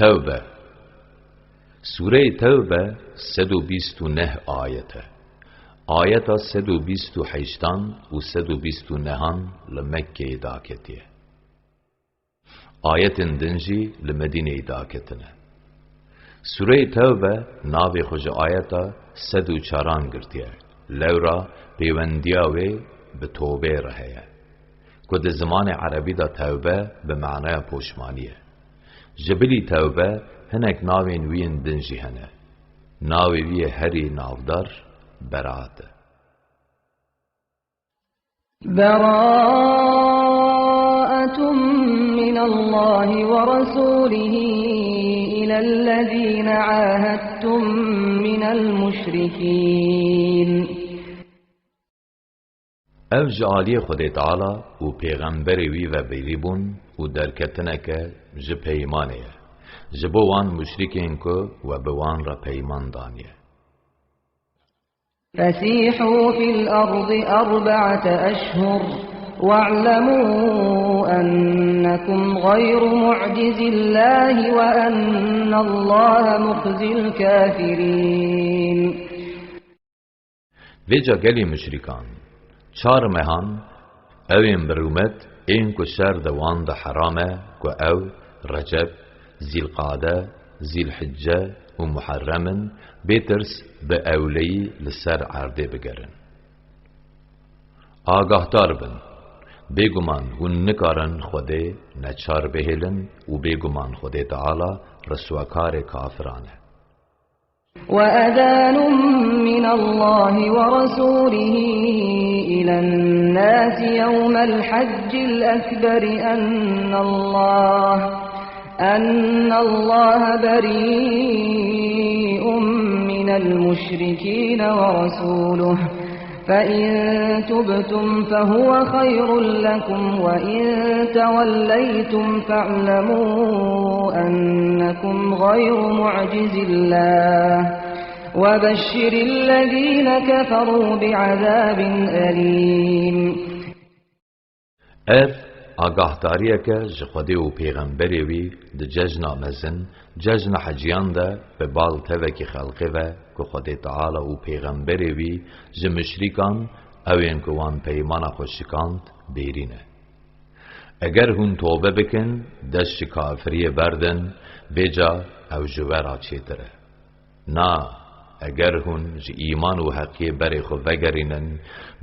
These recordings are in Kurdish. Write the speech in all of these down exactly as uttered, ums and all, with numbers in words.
Tewbe. Sûreyê Tewbe sed û bîst û neh ayet e. Ayeta sed û bîst û heştan û sed û bîst û nehan li Mekkeyê daketiye. Ayetên din jî li Medîneyê daketine. Sûreyê Tewbe navê xwe ji ayeta sed û çaran girtiye. Lewra pêwendiya wê bi tobê re heye, ku di zimanê erebî de tewbe bi manaya poşmanî ye. Ji bilî tewbe hinek navên wî yên din jî hene. Navê wî yê herî navdar Beraat e. براءة من الله ورسوله إلى الذين عاهدتم من المشركين. Ev ji aliyê Xwedê Teala û Pêxemberê wî ve bêrî bûn û derketineke ji peymanê ye. Ji bo wan muşrikên ku we bi wan re peyman daniye. فسيحوا في الأرض أربعة أشهر واعلموا أنكم غير معجز الله وأن الله مخزي الكافرين. Vêca gelî muşrîkan, çar mehan, ew ên bi rûmet, ên ku şer di wan de heram e, ku ew, Receb, Zîlqade, Zîlhicce û Muherrem in, bê tirs bi ewleyî li ser erdê bigerin. Agahdar bin, bêguman hûn nikarin Xwedê neçar bihêlin û bêguman Xwedê Teala riswakarê kafiran e. وأذان من الله ورسوله إلى الناس يوم الحج الأكبر أن الله، أن الله بريء من المشركين ورسوله، فإن تبتم فهو خير لكم، وإن توليتم فاعلموا أنكم غير معجز الله، وبشر الذين كفروا بعذاب أليم. Ev, agahdariyeke ji Xwedê û Pêxemberê wî di cejna mezin, cejna heciyan de bi bal tevekî xelqê ve ku Xwedê Teala û Pêxemberê wî ji muşrîkan, ew ên ku wan peymana xwe şikand, bêrî ne. Eger hûn tobe bikin, dest ji kafiriyê berdin, vêca ew ji we re çêtir e. Na, eger hûn ji îman û heqiyê berê xwe vegerînin,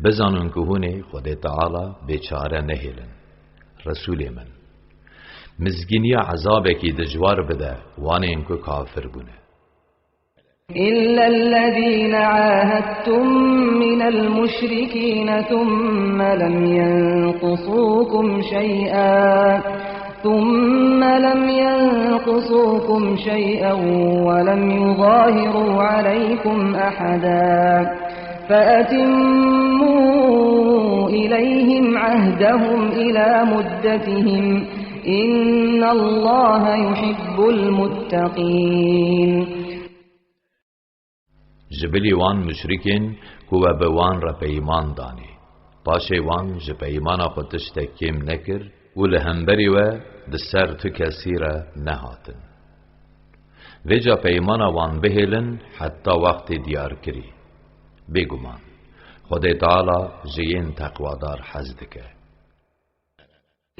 bizanin ku hûn ê Xwedê Teala bêçare nehêlin. Resûlê min, mizgîniya ezabekî dijwar bide wanên ku kafir bûne. إلا الذين عاهدتم من المشركين ثم لم ينقصوكم شيئا، ثم لم ينقصوكم شيئا ولم يظاهروا عليكم أحدا، فأتموا إليهم عهدهم إلى مدتهم، إن الله يحب المتقين. Ji bilî wan muşrikên ku we bi wan re peyman danî, paşê wan ji peymana xwe tiştek kêm nekir û li hemberî we di ser tu kesî re nehatin. Vêca peymana wan bihêlin heta wextê diyarkirî. Bêguman, Xwedê Teala ji yên teqwadar hez dike.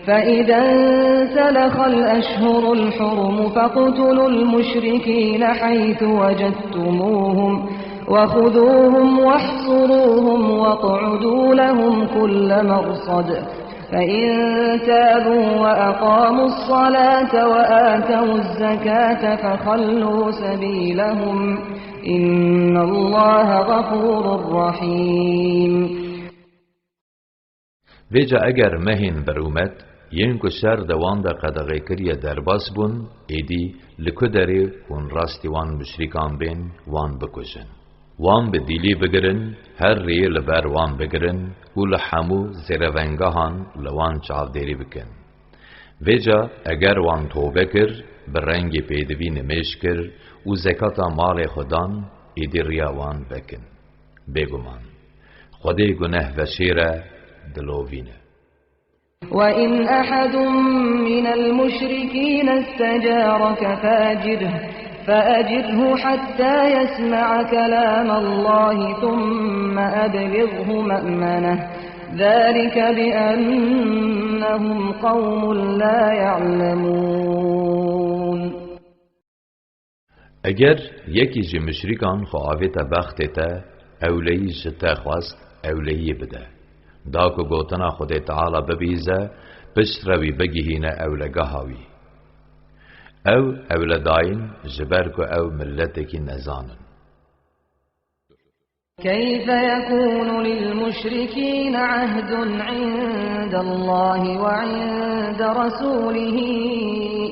فإذا انسلخ الأشهر الحرم فاقتلوا المشركين حيث وجدتموهم وخذوهم واحصروهم واقعدوا لهم كل مرصد، فإن تابوا وأقاموا الصلاة وآتوا الزكاة فخلوا سبيلهم، إن الله غفور رحيم. Vêca eger mehên berûmet, yên ku şer di wan de qedexê kiriye derbas bûn, êdî li ku derê hûn rastî wan muşrîkan bên, wan bikujin. Wan bi dîlî bigirin, her rêyê li ber wan bigirin û li hemû zêrevengehan li wan çavdêrî bikin. Vêca eger wan tobe kir, bi rengê pêdivî nimêj kir û zekata malê xwe dan, êdî riya wan vekin. Bêguman, Xwedê gunehveşêr e, dilovîn e. وإن أحد من المشركين استجارك فأجره، فأجره حتى يسمع كلام الله ثم أبلغه مأمنه، ذلك بأنهم قوم لا يعلمون. Eger yekî ji muşrîkan xwe avête bextê te, ewleyî ji te xwest, ewleyiyê bide. Da ku gotina Xwedê Teala bibihîze, piştre wî bigihîne ewlegeha wî. Ew ewledayîn, ji ber ku ew miletekî nezan in. كيف يكون للمشركين عهد عند الله وعند رسوله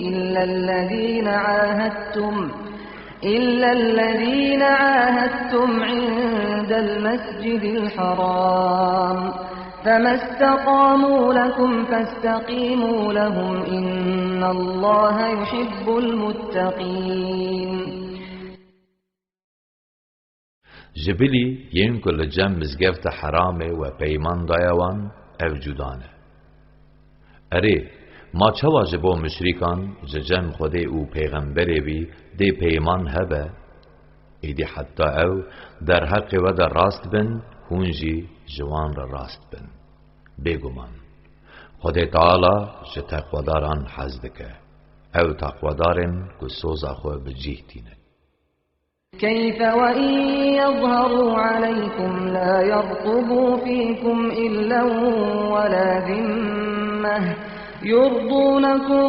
إلا الذين عاهدتم، إلا الذين عاهدتم عند المسجد الحرام، فما استقاموا لكم فاستقيموا لهم، إن الله يحب المتقين. Ji bilî yên ku li cem mizgefta heramê we peyman daye wan, ev cuda ne. Erê, ma çawa ji bo muşrîkan ji cem Xwedê û pêxemberê wî dê peyman hebe? Êdî heta ew derheqê we de rast bin, hûn jî ji wan re rast bin. Bêguman, Xwedê Teala ji teqwedaran hez dike. Ew teqwedar in ku soza xwe bi cih tînin. كيف وإن يظهروا عليكم لا يرقبوا فيكم إلا ولا ذمة، يرضونكم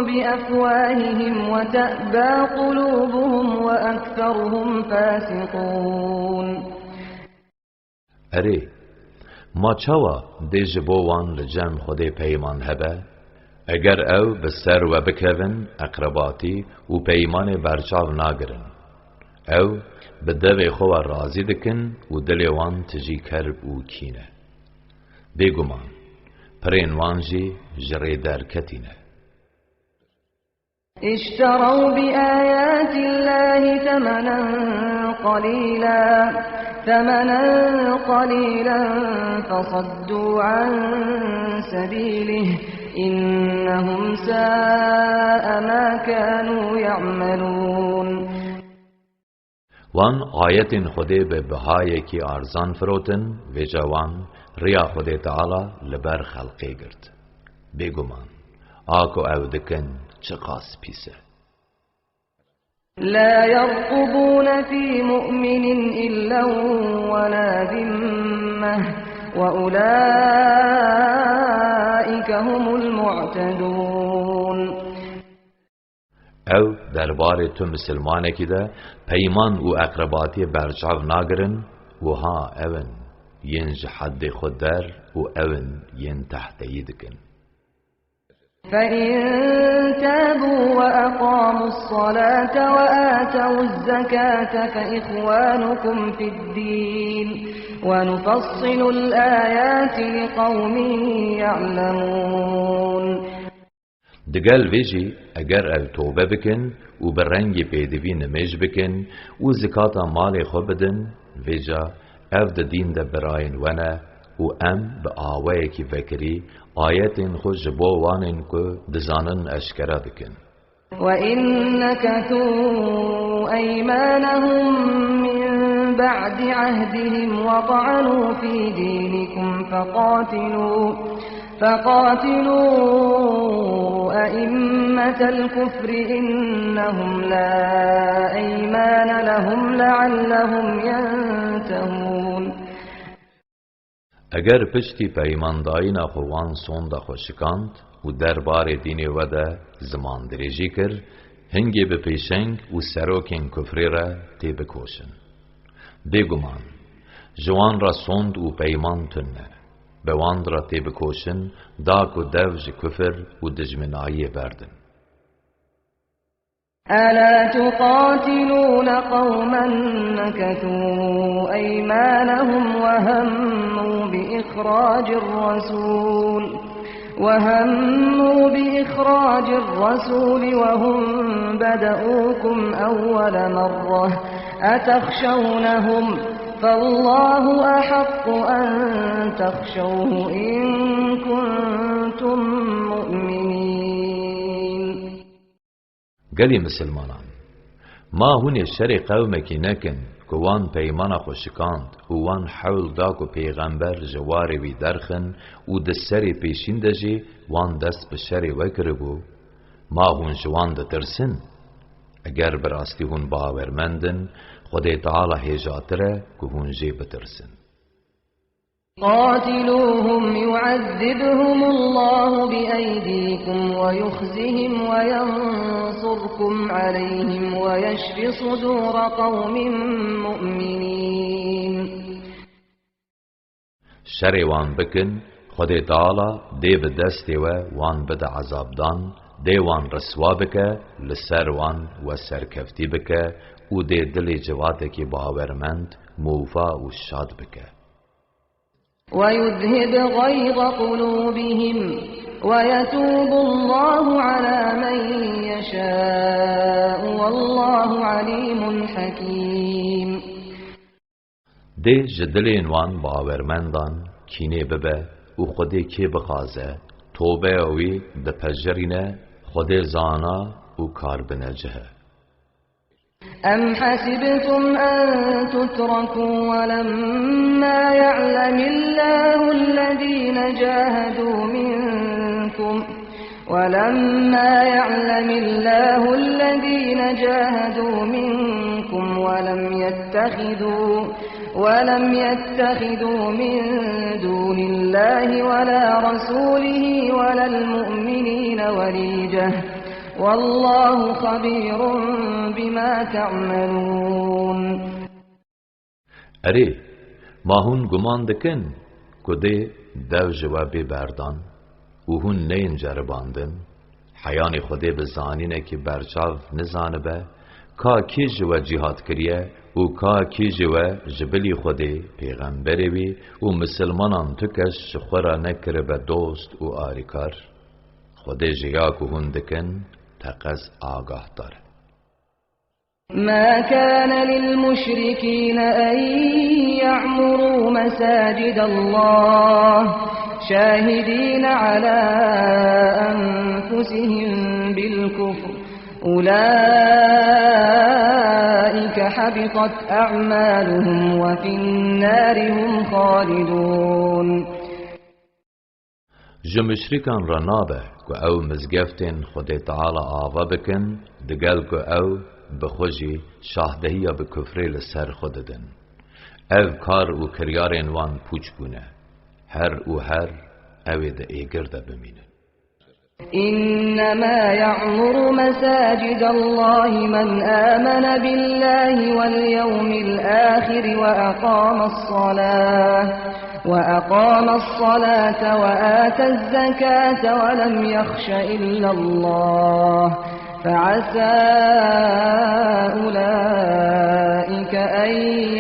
بأفواههم وتأبى قلوبهم وأكثرهم فاسقون. Erê, ma çawa dê ji bo wan li cem Xwedê peyman hebe? Eger ew bi ser we bikevin, eqrebatî û peymanê berçav nagirin. Ew bi devê xwe we razî dikin û dilê wan tijî kerb û kîn e. Bêguman, pirên wan jî ji rê derketî ne. اشتروا بآيات الله ثمنا قليلا، ثمنا قليلا فصدوا عن سبيله، إنهم ساء ما كانوا يعملون. Wan ayetên Xwedê bi bihayekî arzan firotin, vêca wan riya Xwedê Teala li ber xelqê girt. Bêguman, a ku ew dikin çiqas pîs e. لا يرقبون في مؤمن إلا ولا ذمة، وأولئك هم المعتدون. Ew derbarê tu misilmanekî de peyman û eqrebatiyê berçav nagirin, wiha ew in yên ji heddê xwe der û ew in yên tehteyî dikin. فإن تابوا وأقاموا الصلاة وآتوا الزكاة فإخوانكم في الدين ونفصل الآيات لقوم يعلمون. Digel vê jî, eger ew tobe bikin û bi rengê pêdivî nimêj bikin û zikata malê xwe bidin, vêca ev di dîn de birayên we ne û em bi awayekî vekirî ayetên xwe ji bo wan ên ku dizanin eşkera dikin. وإن نكثوا أيمانهم من بعد عهدهم وطعنوا في دينكم فقاتلوا، فقاتلوا أئمة الكفر إنهم لا أيمان لهم لعلهم ينتهون. Eger piştî peymandayîna xwe wan sonda xwe şikand û derbarê dînê we de zimandirêjî kir, hingê bi pêşeng û serokên kufrê re têbikoşin. Bêguman, ji wan re sond û peyman tune. Bi wan re têbikoşin, da ku dev ji kufir û dijminayiyê berdin. ألا تقاتلون قوما نكثوا أيمانهم وهموا بإخراج الرسول، وهموا بإخراج الرسول وهم بدؤوكم أول مرة أتخشونهم، فالله أحق أن تخشوه إن كنتم مؤمنين. Gelî misilmanan, ma hûn ê şerê qewmekî nekin ku wan peymana xwe şikand û wan hewl da ku pêxember ji warê wî derxin û di serê pêşîn de jî wan dest bi şerê we kiribû? Ma hûn ji wan ditirsin? Eger bi rastî hûn bawermend in, Xwedê Teala hêjatir e ku hûn jê bitirsin. قاتلوهم يعذبهم الله بأيديكم ويخزهم وينصركم عليهم ويشف صدور قوم مؤمنين. Şerê wan bikin, Xwedê Teala dê bi destê we wan bide ezabdan, dê wan riswa bike, li ser wan we serkeftî bike û dê dilê civatekî bawermend, mûfa û şad bike. ويذهب غيظ قلوبهم ويتوب الله على من يشاء والله عليم حكيم. Dê ji dilên wan bawermendan kînê bibe û Xwedê kê bixwaze, tobeya wî dipejirîne, Xwedê zana û karbinecih e. أم حسبتم أن تتركوا ولما يعلم الله الذين جاهدوا منكم، ولما يعلم الله الذين جاهدوا منكم ولم يتخذوا، ولم يتخذوا من دون الله ولا رسوله ولا المؤمنين وليجة، والله خبير بما تعملون. Erê, ma hûn guman dikin ku dê dev ji we bê berdan û hûn neyên ceribandin? Heyanî Xwedê bi zanînekî berçav nizanibe, ka kî ji we cîhad kiriye û ka kî ji we ji bilî Xwedê, pêxemberê wî û misilmanan tu kes ji xwe re nekiribe dost û arîkar? Xwedê ji ya ku hûn dikin, teqez agahdar e. ما كان للمشركين أن يعمروا مساجد الله شاهدين على أنفسهم بالكفر أولئك حبطت أعمالهم وفي النار هم خالدون. Ji muşrîkan re nabe ku ew mizgeftên Xwedê Teala ava bikin, digel ku ew bi xwe jî şahdehiya bi kufrê li ser xwe didin. Ev kar û kiryarên wan pûç bûne. Her û her ew ê di êgir de bimînin. إنما يعمر مساجد الله من آمن بالله واليوم الآخر وأقام الصلاة، وأقام الصلاة وآتى الزكاة ولم يخش إلا الله، فعسى أولئك أن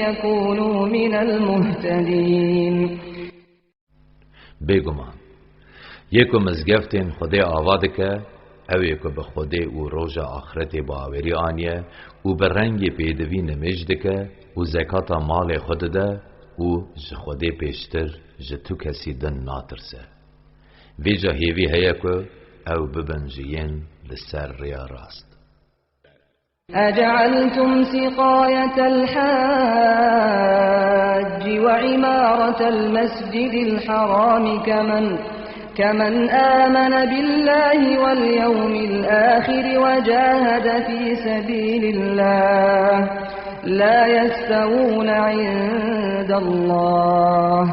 يكونوا من المهتدين. Bêguman, yê ku mizgeftên Xwedê ava dike, ew ê ku bi Xwedê û roja axretê bawerî aniye û bi rengê pêdivî nimêj dike û zekata malê xwe dide û ji Xwedê pêştir ji tu kesî din natirse. Vêca hêvî heye ku ew bibin ji yên li ser rêya rast. أجعلتم سقاية الحاج وعمارة المسجد الحرام كمن، كمن آمن بالله واليوم الآخر وجاهد في سبيل الله لا يستوون عند الله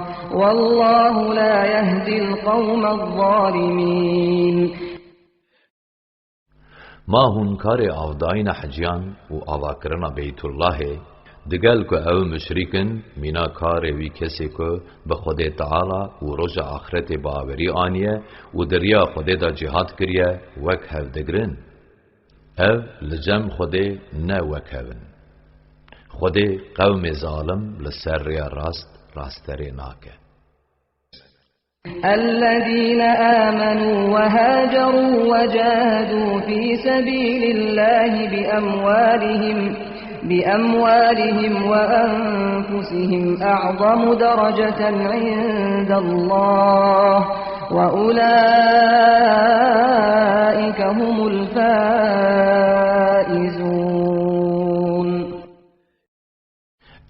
والله لا يهدي القوم الظالمين. Ma hûn karê avdayîna heciyan û avakirina Beytullahê, digel ku ew muşrîk in, mîna karê wî kesê ku bi Xwedê Teala û roja axretê bawerî aniye û di riya Xwedê de cîhad kiriye, wek hev digirin? Ev li cem Xwedê ne wek hev in. Xwedê qewmê zalim li ser rêya rast rasterê nake. الذين آمنوا وهاجروا وجاهدوا في سبيل الله بأموالهم، بأموالهم وأنفسهم أعظم درجة عند الله، وأولئك هم الفائزون.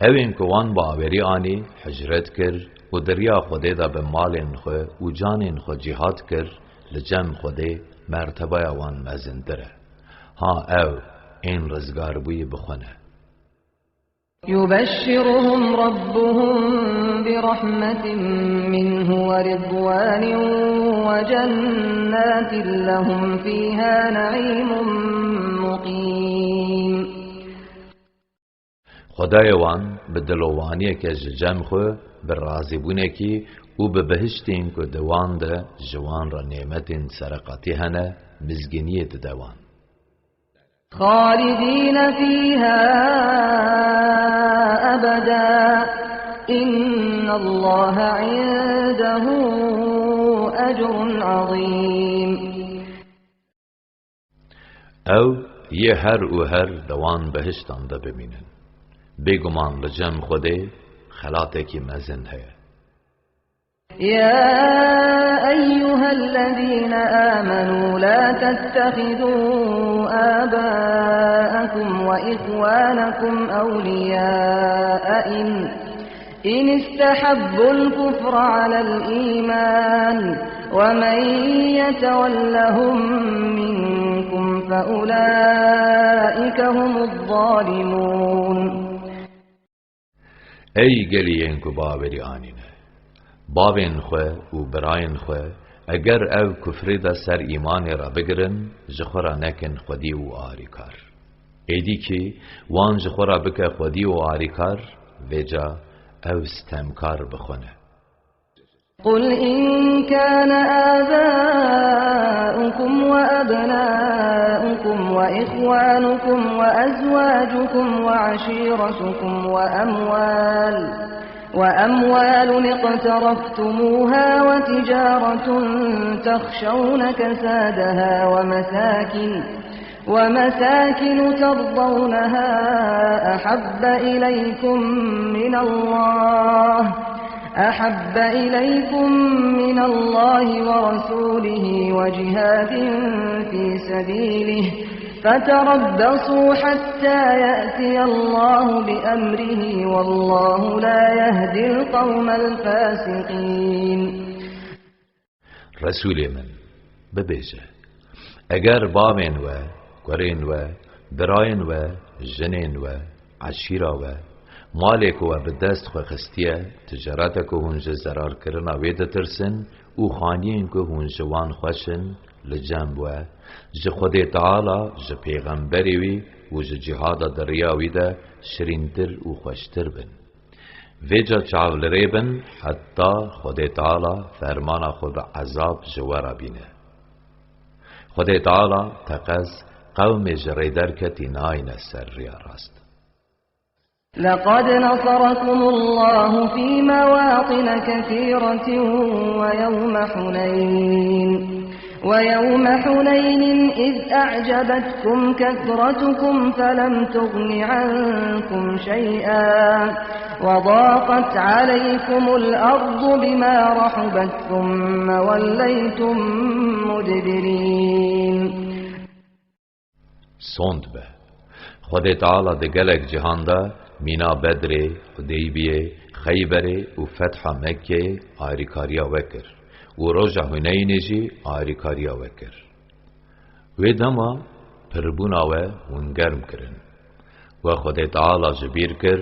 Ew ên ku wan bawerî anî, hicret kir û di riya Xwedê de bi malên xwe û canên xwe cîhad kir, li cem Xwedê mertebeya wan mezintir e. Ha ew ên rizgarbûyî bi xwe ne. يبشرهم ربهم برحمة منه ورضوان وجنات لهم فيها نعيم مقيم. Xwedayê wan bi dilovaniyeke ji cem xwe, bi razîbûnekî û bi bihiştên ku di wan de ji wan re nêmetên sereqatî hene, mizgîniyê dide wan. خالدين فيها أبدا إن الله عنده أجر عظيم. Ew yê her û her di wan behiştan de bimînin. Bêguman li cem Xwedê xelatekî mezin heye. يا أيها الذين آمنوا لا تتخذوا آباءكم وإخوانكم أولياء إن إن استحبوا الكفر على الإيمان ومن يتولهم منكم فأولئك هم الظالمون. Ey gelî yên ku bawerî anîne! Bavên xwe û birayên xwe, eger ew kufrê de ser îmanê re bigirin, ji xwe re nekin xwedî û arîkar. Êdî kî wan ji xwe re bike xwedî û arîkar, vêca ew stemkar bi xwe ne. قل إن كان آباؤكم وأبناؤكم وإخوانكم وأزواجكم وعشيرتكم وأموال وأموال اقترفتموها وتجارة تخشون كسادها ومساكن ومساكن ترضونها أحب إليكم من الله أحب إليكم من الله ورسوله وجهاد في سبيله فتربصوا حتى يأتي الله بأمره والله لا يهدي القوم الفاسقين. Resûlê min, bibêje, eger bavên we, kurên we, birayên we, jinên we, eşîra we, malê ku we bi dest xwe xistiye, ticareta ku hûn ji zerarkirina wê ditirsin û xaniyên ku hûn ji wan xweş in, li cem we, ji Xwedê Teala, ji pêxemberê wî û ji cîhada di riya wî de şirîntir û xweştir bin. Vêca çav li rê bin, heta Xwedê Teala fermana xwe bi ezab ji we re bîne. Xwedê Teala teqez qewmê ji rê derketî nayne ser riya rast. لقد نصركم الله في مواطن كثيرة ويوم حنين ويوم حنين إذ أعجبتكم كثرتكم فلم تغن عنكم شيئا وضاقت عليكم الأرض بما رحبت ثم وليتم مدبرين. Sond be. Xwedê Teala di gelek cihan de mîna Bedrê, Hudeybiyê, Xeyberê û fetha Mekkeyê arîkariya we kir û roja Huneynê jî arîkariya we kir. Wê dema pirbûna we hûn germ kirin. We Xwedê Teala ji bîr kir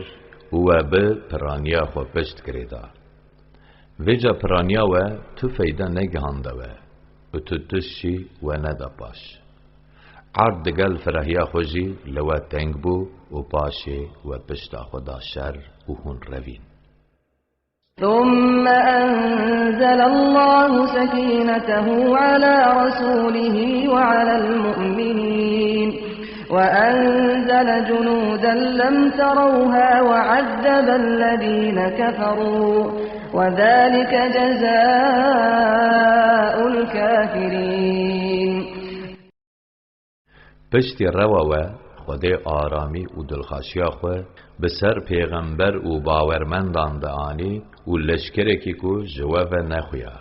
û we bi piraniya xwe pişt girêda. Vêca piraniya we tu feyde negihande we û tu tişt jî we neda paş. Erd digel firahiya xwe jî li we teng bû û paşê we pişta xwe da şer û hûn revîn. ثم أنزل الله سكينته على رسوله وعلى المؤمنين وأنزل جنودا لم تروها وعذب الذين كفروا وذلك جزاء الكافرين. Piştî rewa we, Xwedê aramî û dilxweşiya xwe bi ser pêxember û bawermendan dianî û leşkerekî ku ji we ve nexuya,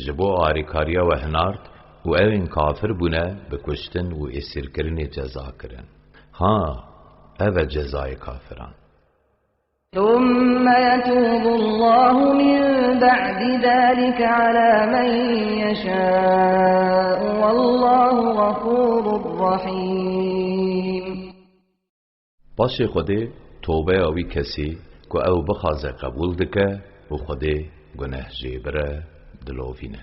ji bo arîkariya we hinart û ewên kafir bûne bi kuştin û êsîrkirinê ceza kirin. Ha, ev e cezayê kafiran. ثم يتوب الله من بعد ذلك على من يشاء والله غفور رحيم. Paşê Xwedê tobeya wî kesî ku ew bixwaze qebûl dike û Xwedê gunehjêbir e, dilovîne.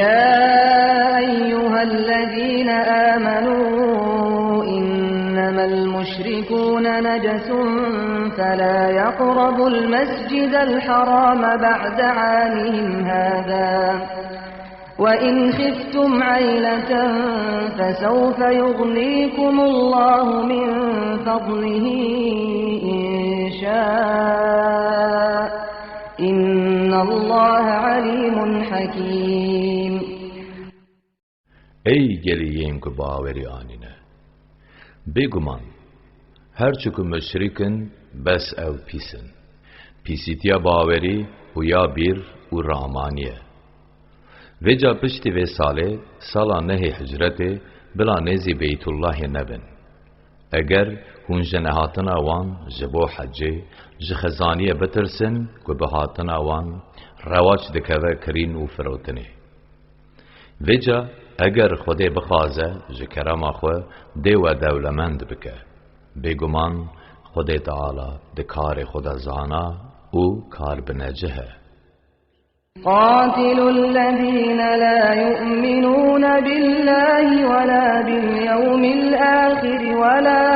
يا أيها الذين آمنوا إنما المشركون نجس فلا يقربوا المسجد الحرام بعد عامهم هذا وإن خفتم عيلة فسوف يغنيكم الله من فضله إن شاء إن الله عليم حكيم. Ey gelî yên ku bawerî anîne! Bêguman, her çi ku muşrîk in, bes ew pîs in. Pîsîtiya bawerî û ya bîr û ramanî ye. Vêca piştî vê salê, sala nehê hicretê, bila nêzî Beytullahê nebin. Eger hûn ji nehatina wan ji bo hecê, ji xezaniyê bitirsin ku bi hatina wan rewaç dikeve kirîn û firotinê. Vêca eger Xwedê bixwaze, ji kerema xwe dê we dewlemend bike. Bêguman Xwedê Teala di karê xwe de zana û karbinecih e. قاتلوا الذين لا يؤمنون بالله ولا باليوم الآخر ولا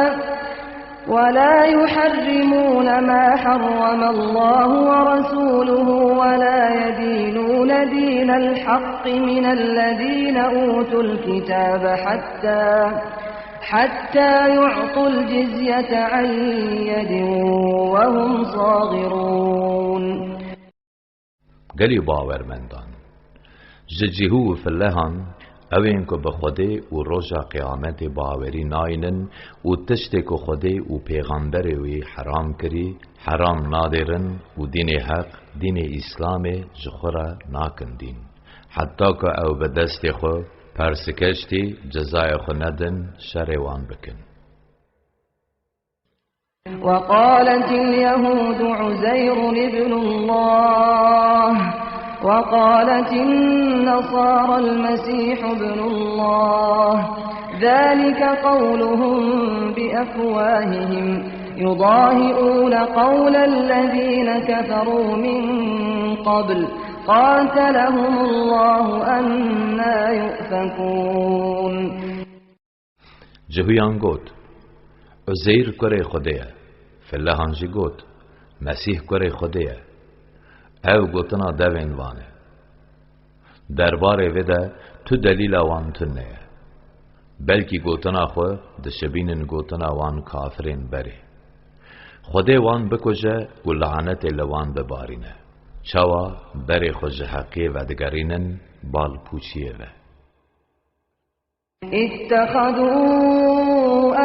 ولا يحرمون ما حرم الله ورسوله ولا يدينون دين الحق من الذين أوتوا الكتاب حتى حتى يعطوا الجزية عن يد وهم صاغرون. Gelî bawermendan! Ji cihû û filehan, ewên ku bi Xwedê û roja qiyametê bawerî naynin û tiştê ku Xwedê û pêxemberê wî heram kirî, heram nadêrin û dînê heq, dînê Îslamê ji xwe re nakin dîn. Heta ku ew bi destê xwe persikeştî cezayê xwe nedin, şerê wan bikin. وقالت اليهود عزير ابن الله وقالت النصارى المسيح ابن الله ذلك قولهم بأفواههم يضاهئون قول الذين كفروا من قبل قاتلهم الله أنى يؤفكون. Cihûyan got, Uzeyr kurê Xwedê ye. Filehan jî got, Mesîh kurê Xwedê ye. Ev gotina devên van e. Derbarê vê de tu delîla wan tune ye. Belkî gotina xwe dişibînin gotina wan kafirên berê. Xwedê wan bikuje û lanetê li wan bibarîne. Çawa berê xwe ji heqiyê vedigerînin bal pûçiyê ve. اتخذوا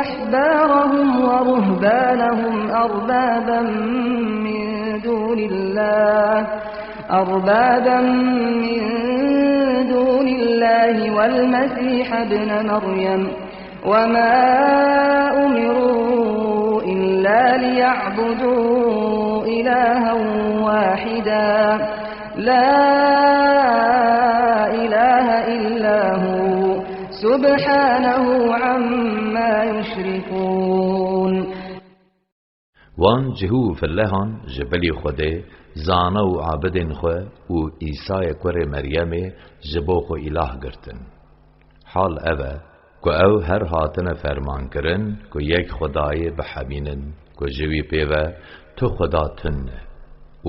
أحبارهم ورهبانهم أربابا من دون الله أربابا من دون الله والمسيح ابن مريم وما أمروا إلا ليعبدوا إلها واحدا لا إله إلا هو سبحانه عما يشركون. Wan cihû û filehan ji bilî Xwedê, zana û abidên xwe û Îsayê kurê Meryemê ji bo xwe îlah girtin. Hal ev e ku ew her hatine fermankirin ku yek Xwedayê bihemînin, ku ji wî pê ve tu Xweda tune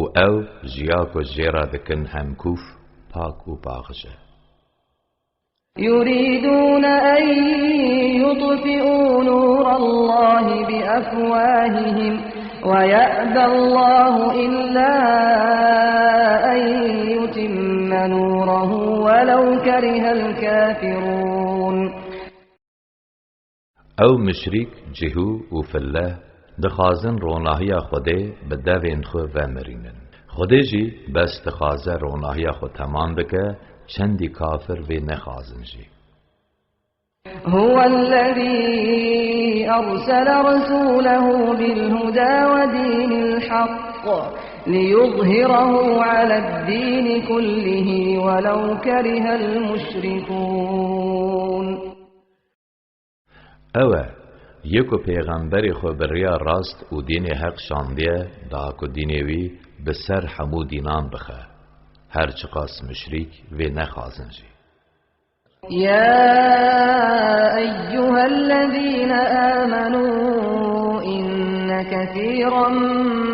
û ew ji ya ku jê re dikin hemkûf, pak û paqij e. يريدون أن يطفئوا نور الله بأفواههم ويأبى الله إلا أن يتم نوره ولو كره الكافرون. Ew muşrîk cihû û filleh dixwazin ronahiya Xwedê bi devên xwe vemirînin. Xwedê jî bes dixwaze ronahiya xwe temam bike, çendî kafir vê nexwazin jî. هو الذي أرسل رسوله بالهدى ودين الحق ليظهره على الدين كله ولو كره المشركون. Ew e, yê ku pêxemberê xwe bi riya rast û dînê heq şandiye, da ku dînê wî bi ser hemû dînan bixe, her çiqas muşrîk vê nexwazin jî. يا أيها الذين آمنوا إن كثيرا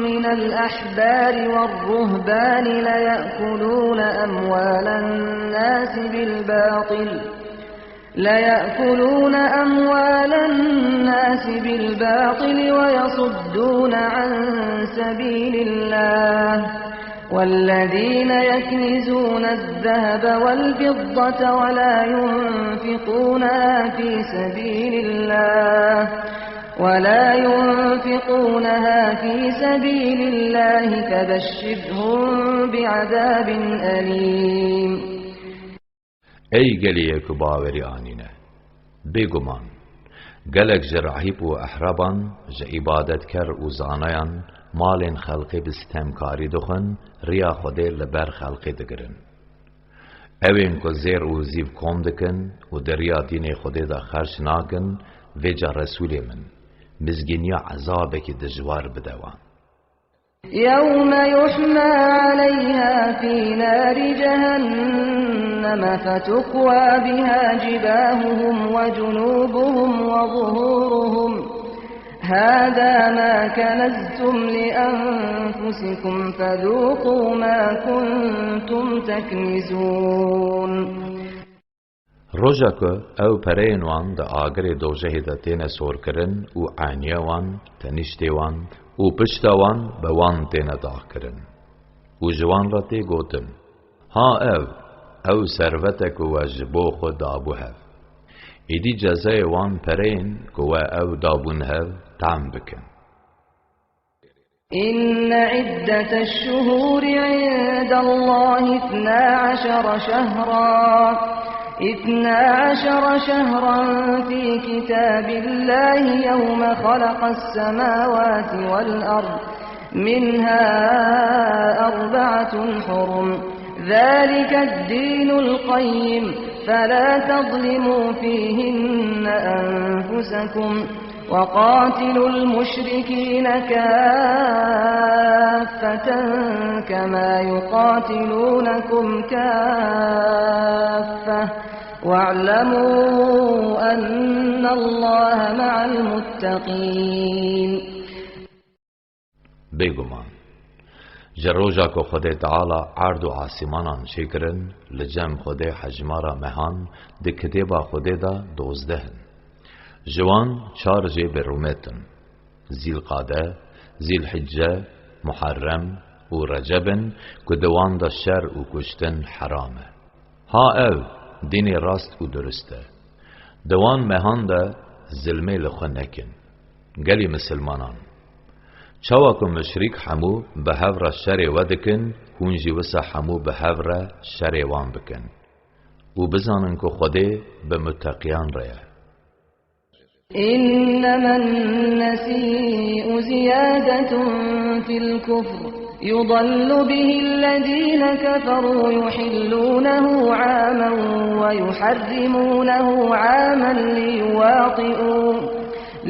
من الأحبار والرهبان ليأكلون أموال الناس بالباطل، ليأكلون أموال الناس بالباطل ويصدون عن سبيل الله، والذين يكنزون الذهب والفضة ولا ينفقونها في سبيل الله، ولا ينفقونها في سبيل الله فبشرهم بعذاب أليم. Ey gelê ye ku bawerî anîne! Bêguman, gelek ji rahîb û ehreban, ji îbadetker û zanayan malên xelkê bi sitemkarî dixwin, riya Xwedê li ber xelkê digirin. Ewên ku zêr û zîv kom dikin û di riya dînê Xwedê de xerc nakin, vêca Resûlê min, mizgîniya ezabekî dijwar bide wan. يوم يحمى عليها في نار جهنم فتكوى بها جباههم وجنوبهم وظهورهم، هذا ما كنزتم لأنفسكم فذوقوا ما كنتم تكنزون. Roja ku ew pereyên wan di agirê dojehê de têne sorkirin û eniya wan, teniştê wan û pişta wan bi wan têne daxkirin û ji wan re tê gotin, Ha ev, ew servet e ku we ji bo xwe dabû hev. Îdî cezayê wan pereyên ku we ew dabûn hev, tehm bikin. إن عدة الشهور عند الله اثنا عشر شهرا، اثنا عشر شهرا في كتاب الله يوم خلق السماوات والأرض، منها أربعة حرم، ذلك الدين القيم، فلا تظلموا فيهن أنفسكم، وقاتلوا المشركين كافة كما يقاتلونكم كافة، واعلموا أن الله مع المتقين. Bêguman, ji roja ku Xwedê Teala erd û asîmanan çêkirin, li cem Xwedê hejmara mehan di kitêba Xwedê de dozdeh in. Ji wan çar jê bi rûmet in. Zîlqade, Zîlhicce, Muherrem û Receb in ku di wan de şer û kuştin heram e. Ha ev, dînê rast û durist e. Di wan mehan de zilmê li xwe nekin. Gelî misilmanan, çawa ku muşrîk hemû bi hev re şerê we dikin, hûn jî wisa hemû bi hev re şerê wan bikin. Û bizanin ku Xwedê bi muteqiyan re ye. إنما النسيء زيادة في الكفر، يضل به الذين كفروا يحلونه عاما ويحرمونه عاما ليواطئوا،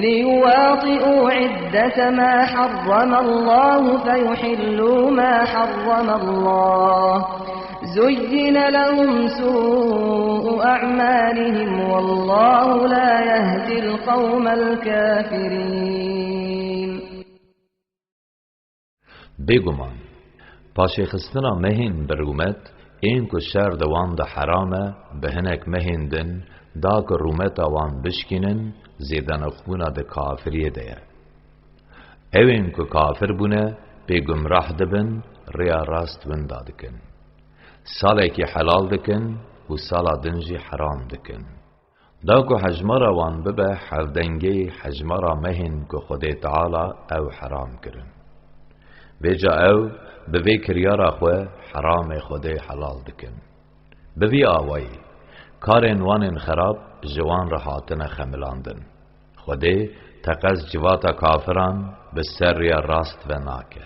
ليواطئوا عدة ما حرم الله فيحلوا ما حرم الله، زين لهم سوء أعمالهم والله لا يهدي القوم الكافرين. Bêguman, paşêxistina mehên bi rûmet, ên ku şer di wan de heram e, bi hinek mehên din, da ku rûmeta wan bişkînin, zêdenirxbûna di kafiriyê de ye. Ewên ku kafir bûne, pê gumrah dibin, rêya rast winda dikin. Salekî helal dikin û sala din jî heram dikin. Da ku hejmara wan bibe hevdengê hejmara mehên ku Xwedê Teala ew heram kirin. Vêca ew bi vê kiryara xwe heramê Xwedê helal dikin. Bi vî awayî, karên wan ên xerab ji wan re hatine xemilandin. Xwedê teqez civata kafiran bi ser riya rast ve nake.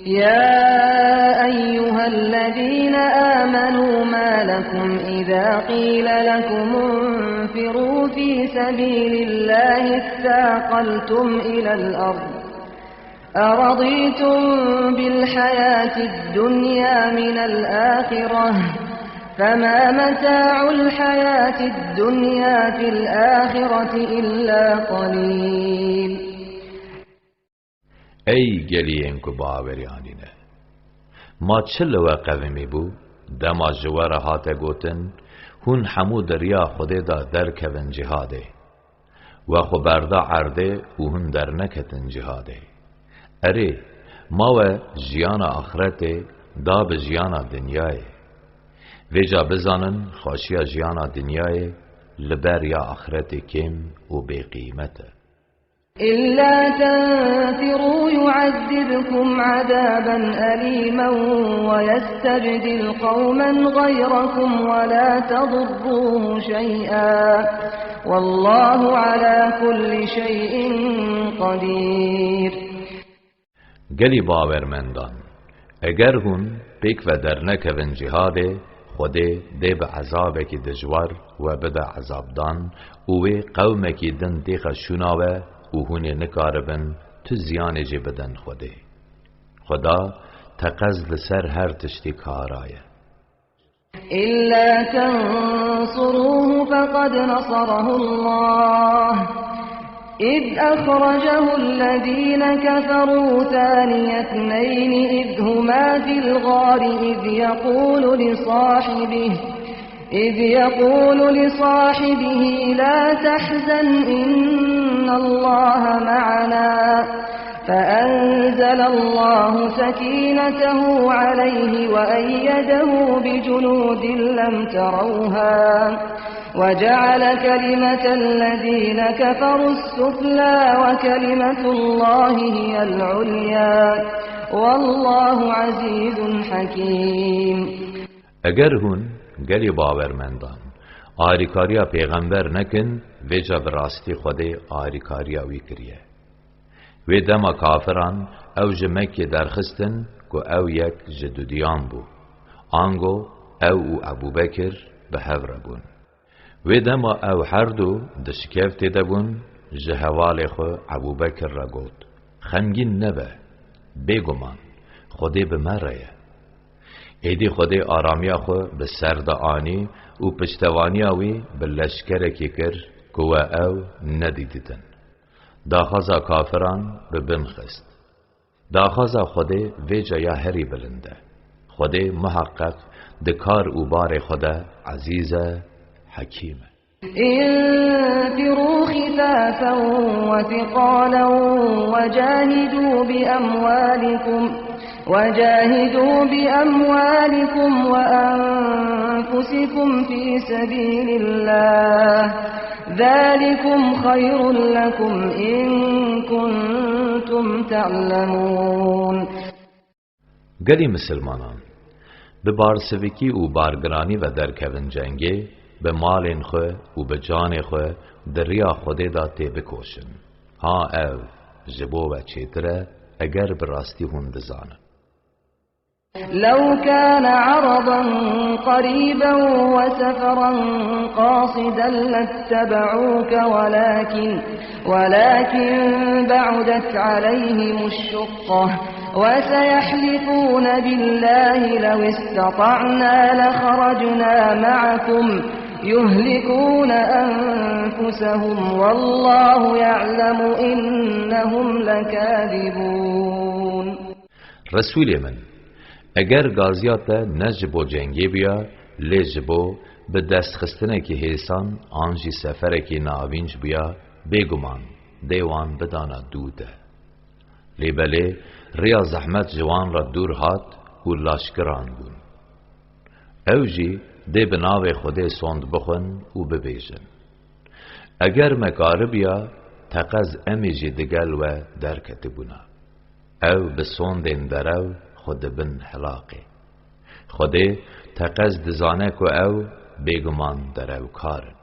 يا أيها الذين آمنوا ما لكم إذا قيل لكم انفروا في سبيل الله اثاقلتم إلى الأرض أرضيتم بالحياة الدنيا من الآخرة فما متاع الحياة الدنيا في الآخرة إلا قليل. Ey gelî yên ku bawerî anîne! Ma çi li we qevimî bû, dema ji we re hate gotin, hûn hemû di riya Xwedê de derkevin cihadê? We xwe berda erdê û hûn derneketin cihadê. Erê, ma we jiyana axretê da bi jiyana dinyayê. Vêca bizanin, xweşiya jiyana dinyayê li ber ya axretê kêm û bêqîmet e. إلا تنفروا يعذبكم عذابا أليما ويستبدل قوما غيركم ولا تضروه شيئا والله على كل شيء قدير. Gelî bawermendan, eger hûn pêk ve dernekevin cihadê, Xwedê dê bi ezabekî dijwar we bide ezabdan û wê qewmekî din têxe şûna we û hûn ê nikaribin tu ziyanê jê bidin Xwedê. Xweda teqez li ser her tiştî kara ye. إلا تنصروه فقد نصره الله إذ أخرجه الذين كفروا ثاني اثنين إذ هما في الغار إذ يقول لصاحبه إذ يقول لصاحبه لا تحزن إن الله معنا فأنزل الله سكينته عليه وأيده بجنود لم تروها وجعل كلمة الذين كفروا السفلى وكلمة الله هي العليا والله عزيز حكيم. Eger hûn, gelî bawermendan, arîkariya pêxember nekin, vêca bi rastî Xwedê arîkariya wî kiriye. Wê dema kafiran ew ji Mekkê derxistin ku ew yek ji dudiyan bû. Ango ew û Ebûbekir bi hev re bûn. Wê dema ew herdu di şikeftê de bûn, ji hevalê xwe Ebûbekir re got, Xemgîn nebe, bêguman, Xwedê bi me re ye. Êdî Xwedê aramiya xwe bi ser de anî û piştevaniya wî bi leşkerekî kir ku we ew nedîdîtin. Daxwaza kafiran bi bin xist. Daxwaza Xwedê vêca ya herî bilind e. Xwedê muheqeq di kar û barê xwe de ezîz e, hekîm e. انفروا خفافا وثقالا وجاهدوا بأموالكم وجاهدوا بأموالكم وأنفسكم في سبيل الله ذلكم خير لكم إن كنتم تعلمون. Gelî misilmanan, bi barsivikî û bargiranî ve derkevin cengê, bi malên xwe û bi canê xwe di riya Xwedê de têbikoşin. Ha ev ji bo we çêtir e, eger bi rastî hûn dizanin. لو كان عرضا قريبا وسفرا قاصدا لاتبعوك ولكن ولكن بعدت عليهم الشقة وسيحلفون بالله لو استطعنا لخرجنا معكم يهلكون أنفسهم والله يعلم إنهم لكاذبون. Resûlê min, eger gaziya te ne ji bo cengê bûya, lê ji bo bi destxistinekî hêsan an jî seferekî navînc bûya, bêguman dê wan bidana dû te. Lê belê riya zehmet ji wan re dûr hat û laşkiran bûn. Ew jî Dê bi navê Xwedê sond bixwin û bibêjin: Eger me karibiya, teqez em ê jî digel we derketibûna. Ew bi sondên derew xwe dibin helaqê. Xwedê teqez dizane ku ew bêguman derewkar in.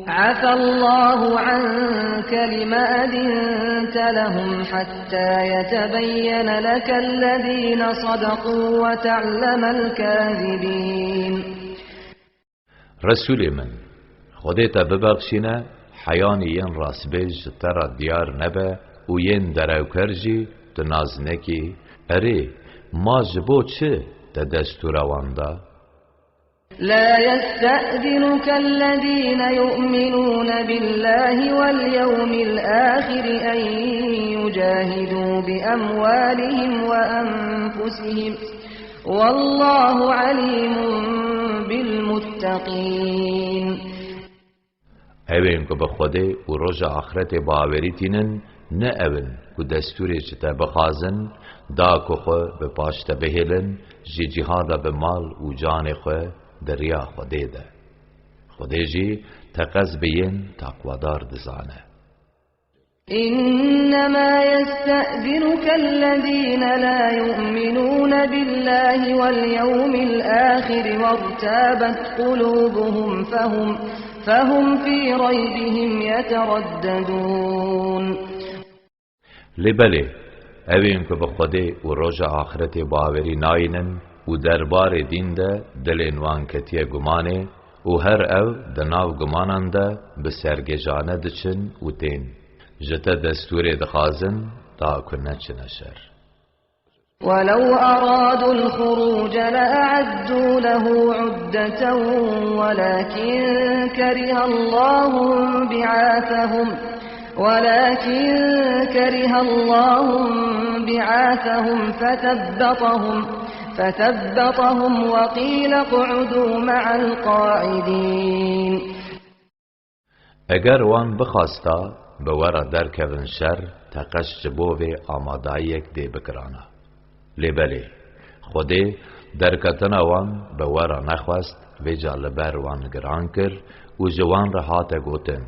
عفا الله عنك لم أذنت لهم حتى يتبين لك الذين صدقوا وتعلم الكاذبين. Resûlê min, Xwedê te bibexşîne, heyanî yên rastbêj ji te re diyar nebe û yên derewker jî tu nas nekî, erê, ma ji bo çi te destûra wan da? لا يستأذنك الذين يؤمنون بالله واليوم الآخر أن يجاهدوا بأموالهم وأنفسهم والله عليم بالمتقين. Ewên ku bi Xwedê û roja axretê bawerî tînin, ne ew in ku destûrê ji te bixwazin, da ku xwe bi paş te bihêlin, ji cihada bi mal û canê xwe di riya Xwedê de. Xwedê jî teqez bi yên taqwedar dizane. إنما يستأذنك الذين لا يؤمنون بالله واليوم الآخر وارتابت قلوبهم فهم، فهم في ريبهم يترددون. Lê belê, ewên ku bi Xwedê û roja axretê bawerî nayînin û derbarê dîn de dilên wan ketiye gumanê û her ew di nav gumanan de bi sergêjane diçin û tên ji te destûrê dixwazin, ta ku neçine şer. ولو أرادوا الخروج لأعدوا له عدة ولكن كره الله انبعاثهم، ولكن كره الله انبعاثهم فثبطهم، فثبطهم وقيل اقعدوا مع القاعدين. Eger wan bixwesta bi we re derkevin şer, teqez ji bo vê amadayiyek dê bikirana. Lê belê, Xwedê derketina wan bi we re nexwest, vêca li ber wan giran kir û ji wan re hate gotin: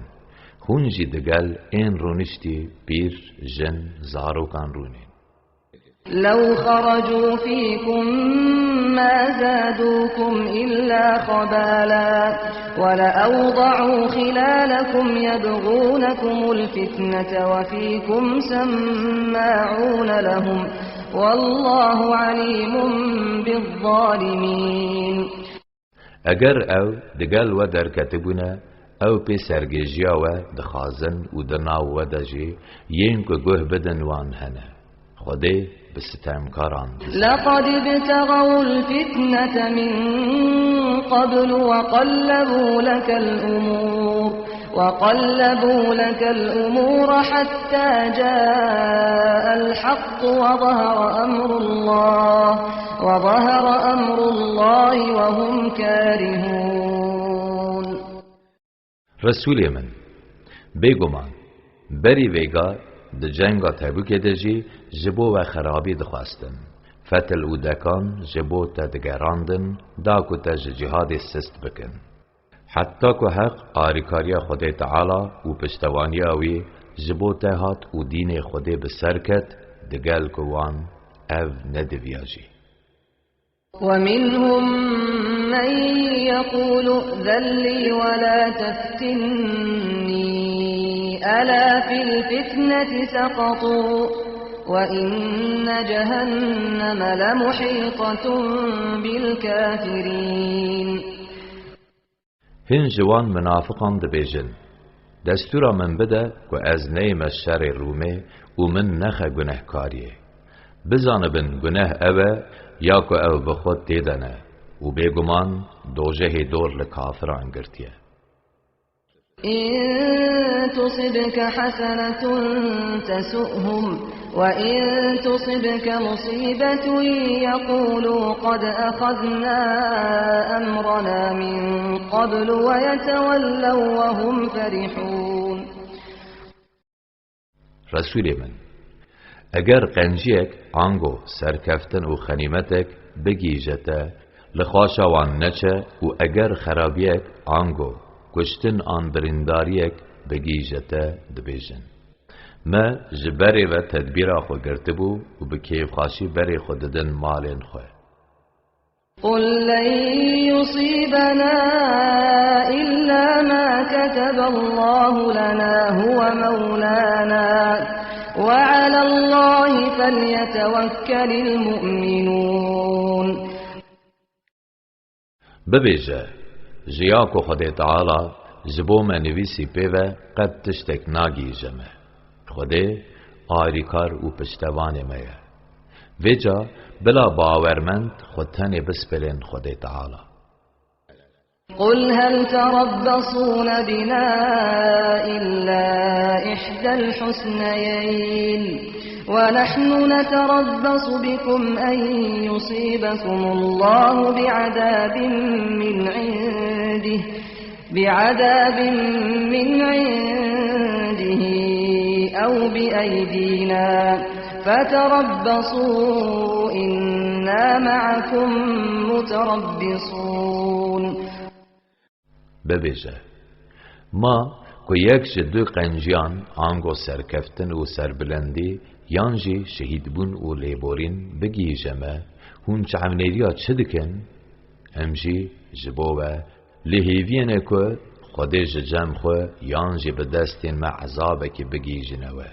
Hûn jî digel ên rûniştî pîr, jin, zarokan rûnên. لو خرجوا فيكم ما زادوكم إلا خبالا ولأوضعوا خلالكم يبغونكم الفتنة وفيكم سماعون لهم والله عليم بالظالمين. Eger ew digel we derketibûne, ew pê sergêjiya we dixwazin û di nav we de jî yên ku guh bidin wan hene. Xwedê bi sitemkaran dizane. لقد ابتغوا الفتنة من قبل وقلبوا لك الأمور، وقلبوا لك الأمور حتى جاء الحق وظهر أمر الله، وظهر أمر الله وهم كارهون. Resûlê min, bêguman, berî vêga di cenga Tebûkê de jî ji bo we xerabî dixwestin. Fetil û dekan ji bo te digerandin, da ku te ji cihadê sist bikin. Heta ku heq arîkariya Xwedê Teala û piştevaniya wî ji bo te hat û dînê Xwedê bi ser ket, digel ku wan ev nediviya jî. ومنهم من يقول ائذن لي ولا تفتني ألا في الفتنة سقطوا وإن جهنم لمحيطة بالكافرين. Hin ji wan minafiqan dibêjin: Destûra min bide ku ez neyme şerê Rûmê û min nexe gunehkariyê. Bizanibin guneh ew e ya ku ew bi xwe tê de ne û bêguman dojehê dor li kafiran girtiye. إن تصبك حسنة تسؤهم وإن تصبك مصيبة يقولوا قد أخذنا أمرنا من قبل ويتولوا وهم فرحون. Resûlê min, eger qenciyek, ango serkeftin û xenîmetek bigihîje te, Li xaşa wan neçe û eger xerabiyek, ango kuştin an birîndariyek bigihîje te, dibêjin: Me ji berê ve tedbîra xwe girtibû û bi kêfxaşî berê xwe didin malên xwe. قل لن يصيبنا إلا ما كتب الله لنا هو مولانا وعلى الله فليتوكل المؤمنون. Bibêje: Ji ya ku Xwedê Teala ji bo me nivîsî pê ve qet tiştek nagihîje me. Xwedê arîkar û piştevanê me ye. Vêca bila bawermend xwe tenê bispêrên Xwedê Teala. قل هل تربصون بنا إلا إحدى الحسنيين ونحن نتربص بكم أن يصيبكم الله بعذاب من عنده بعذاب من عنده أو بأيدينا فتربصوا إنا معكم متربصون. Bibêje: Ma ku yek ji du qenciyan, ango serkeftin û serbilendî, yan jî şehîdbûn û lêborîn bigihîje me, hûn çavnêriya çi dikin? Em jî ji bo we li hêviyê ne ku Xwedê ji cem xwe yan jî bi destên me ezabekî bigihîjine we.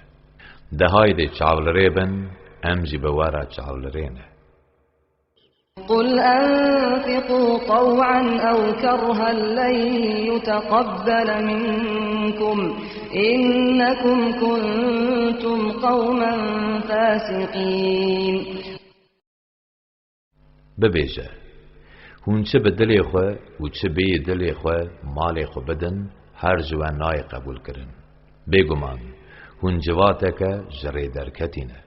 De haydê çavlirê bin, em jî bi we re çavlirê ne. قل أنفقوا طوعا أو كرها لن يتقبل منكم إنكم كنتم قوما فاسقين. Bibêje: Hûn çi bi dilê xwe û çi bêyî dilê xwe malê xwe bidin, her ji we nayê qebûlkirin. Bêguman, hûn civateke ji rê derketî ne.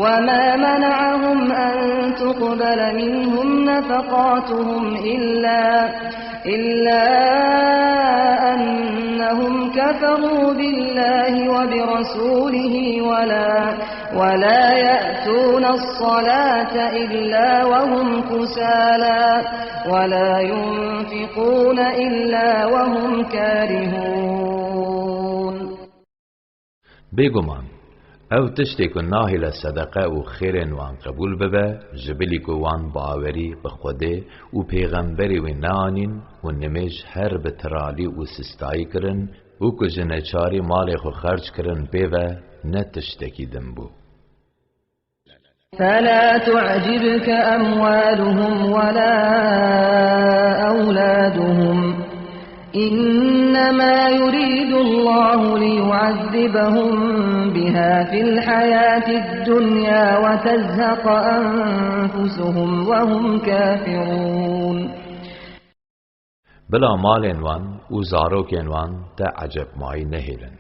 وما منعهم أن تقبل منهم نفقاتهم إلا، إلا أنهم كفروا بالله وبرسوله ولا، ولا يأتون الصلاة إلا وهم كسالى ولا ينفقون إلا وهم كارهون. Bêguman, ew tiştê ku nahêle sedeqe û xêrên wan qebûl bibe, ji bilî ku wan bawerî bi Xwedê û pêxemberê wî neanîn û nimêj her bi tiralî û sistayî kirin û ku ji neçarî malê xwe xerc kirin pê ve, ne tiştekî din bû. فلا تعجبك أموالهم ولا أولادهم إنما يريد الله ليعذبهم بها في الحياة الدنيا وتزهق أنفسهم وهم كافرون. Bila malên wan û zarokên wan te ecebmayî nehêlin.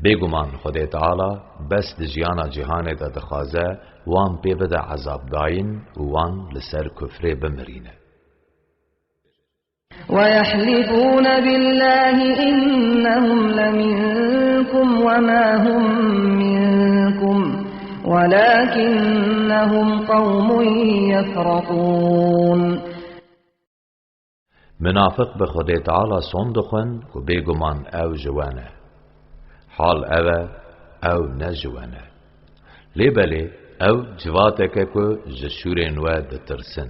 Bêguman Xwedê Teala bes di jiyana cîhanê de dixwaze wan pê bide ezabdayîn û wan li ser kufrê bimirîne. ويحلفون بالله إنهم لمنكم وما هم منكم ولكنهم قوم يفرقون. Munafiq bi Xwedê Teala son dixwin ku bêguman ew ji we ne. Hal ew e, ew ne ji we ne. Lê belê ew civateke ku ji şûrên we ditirsin.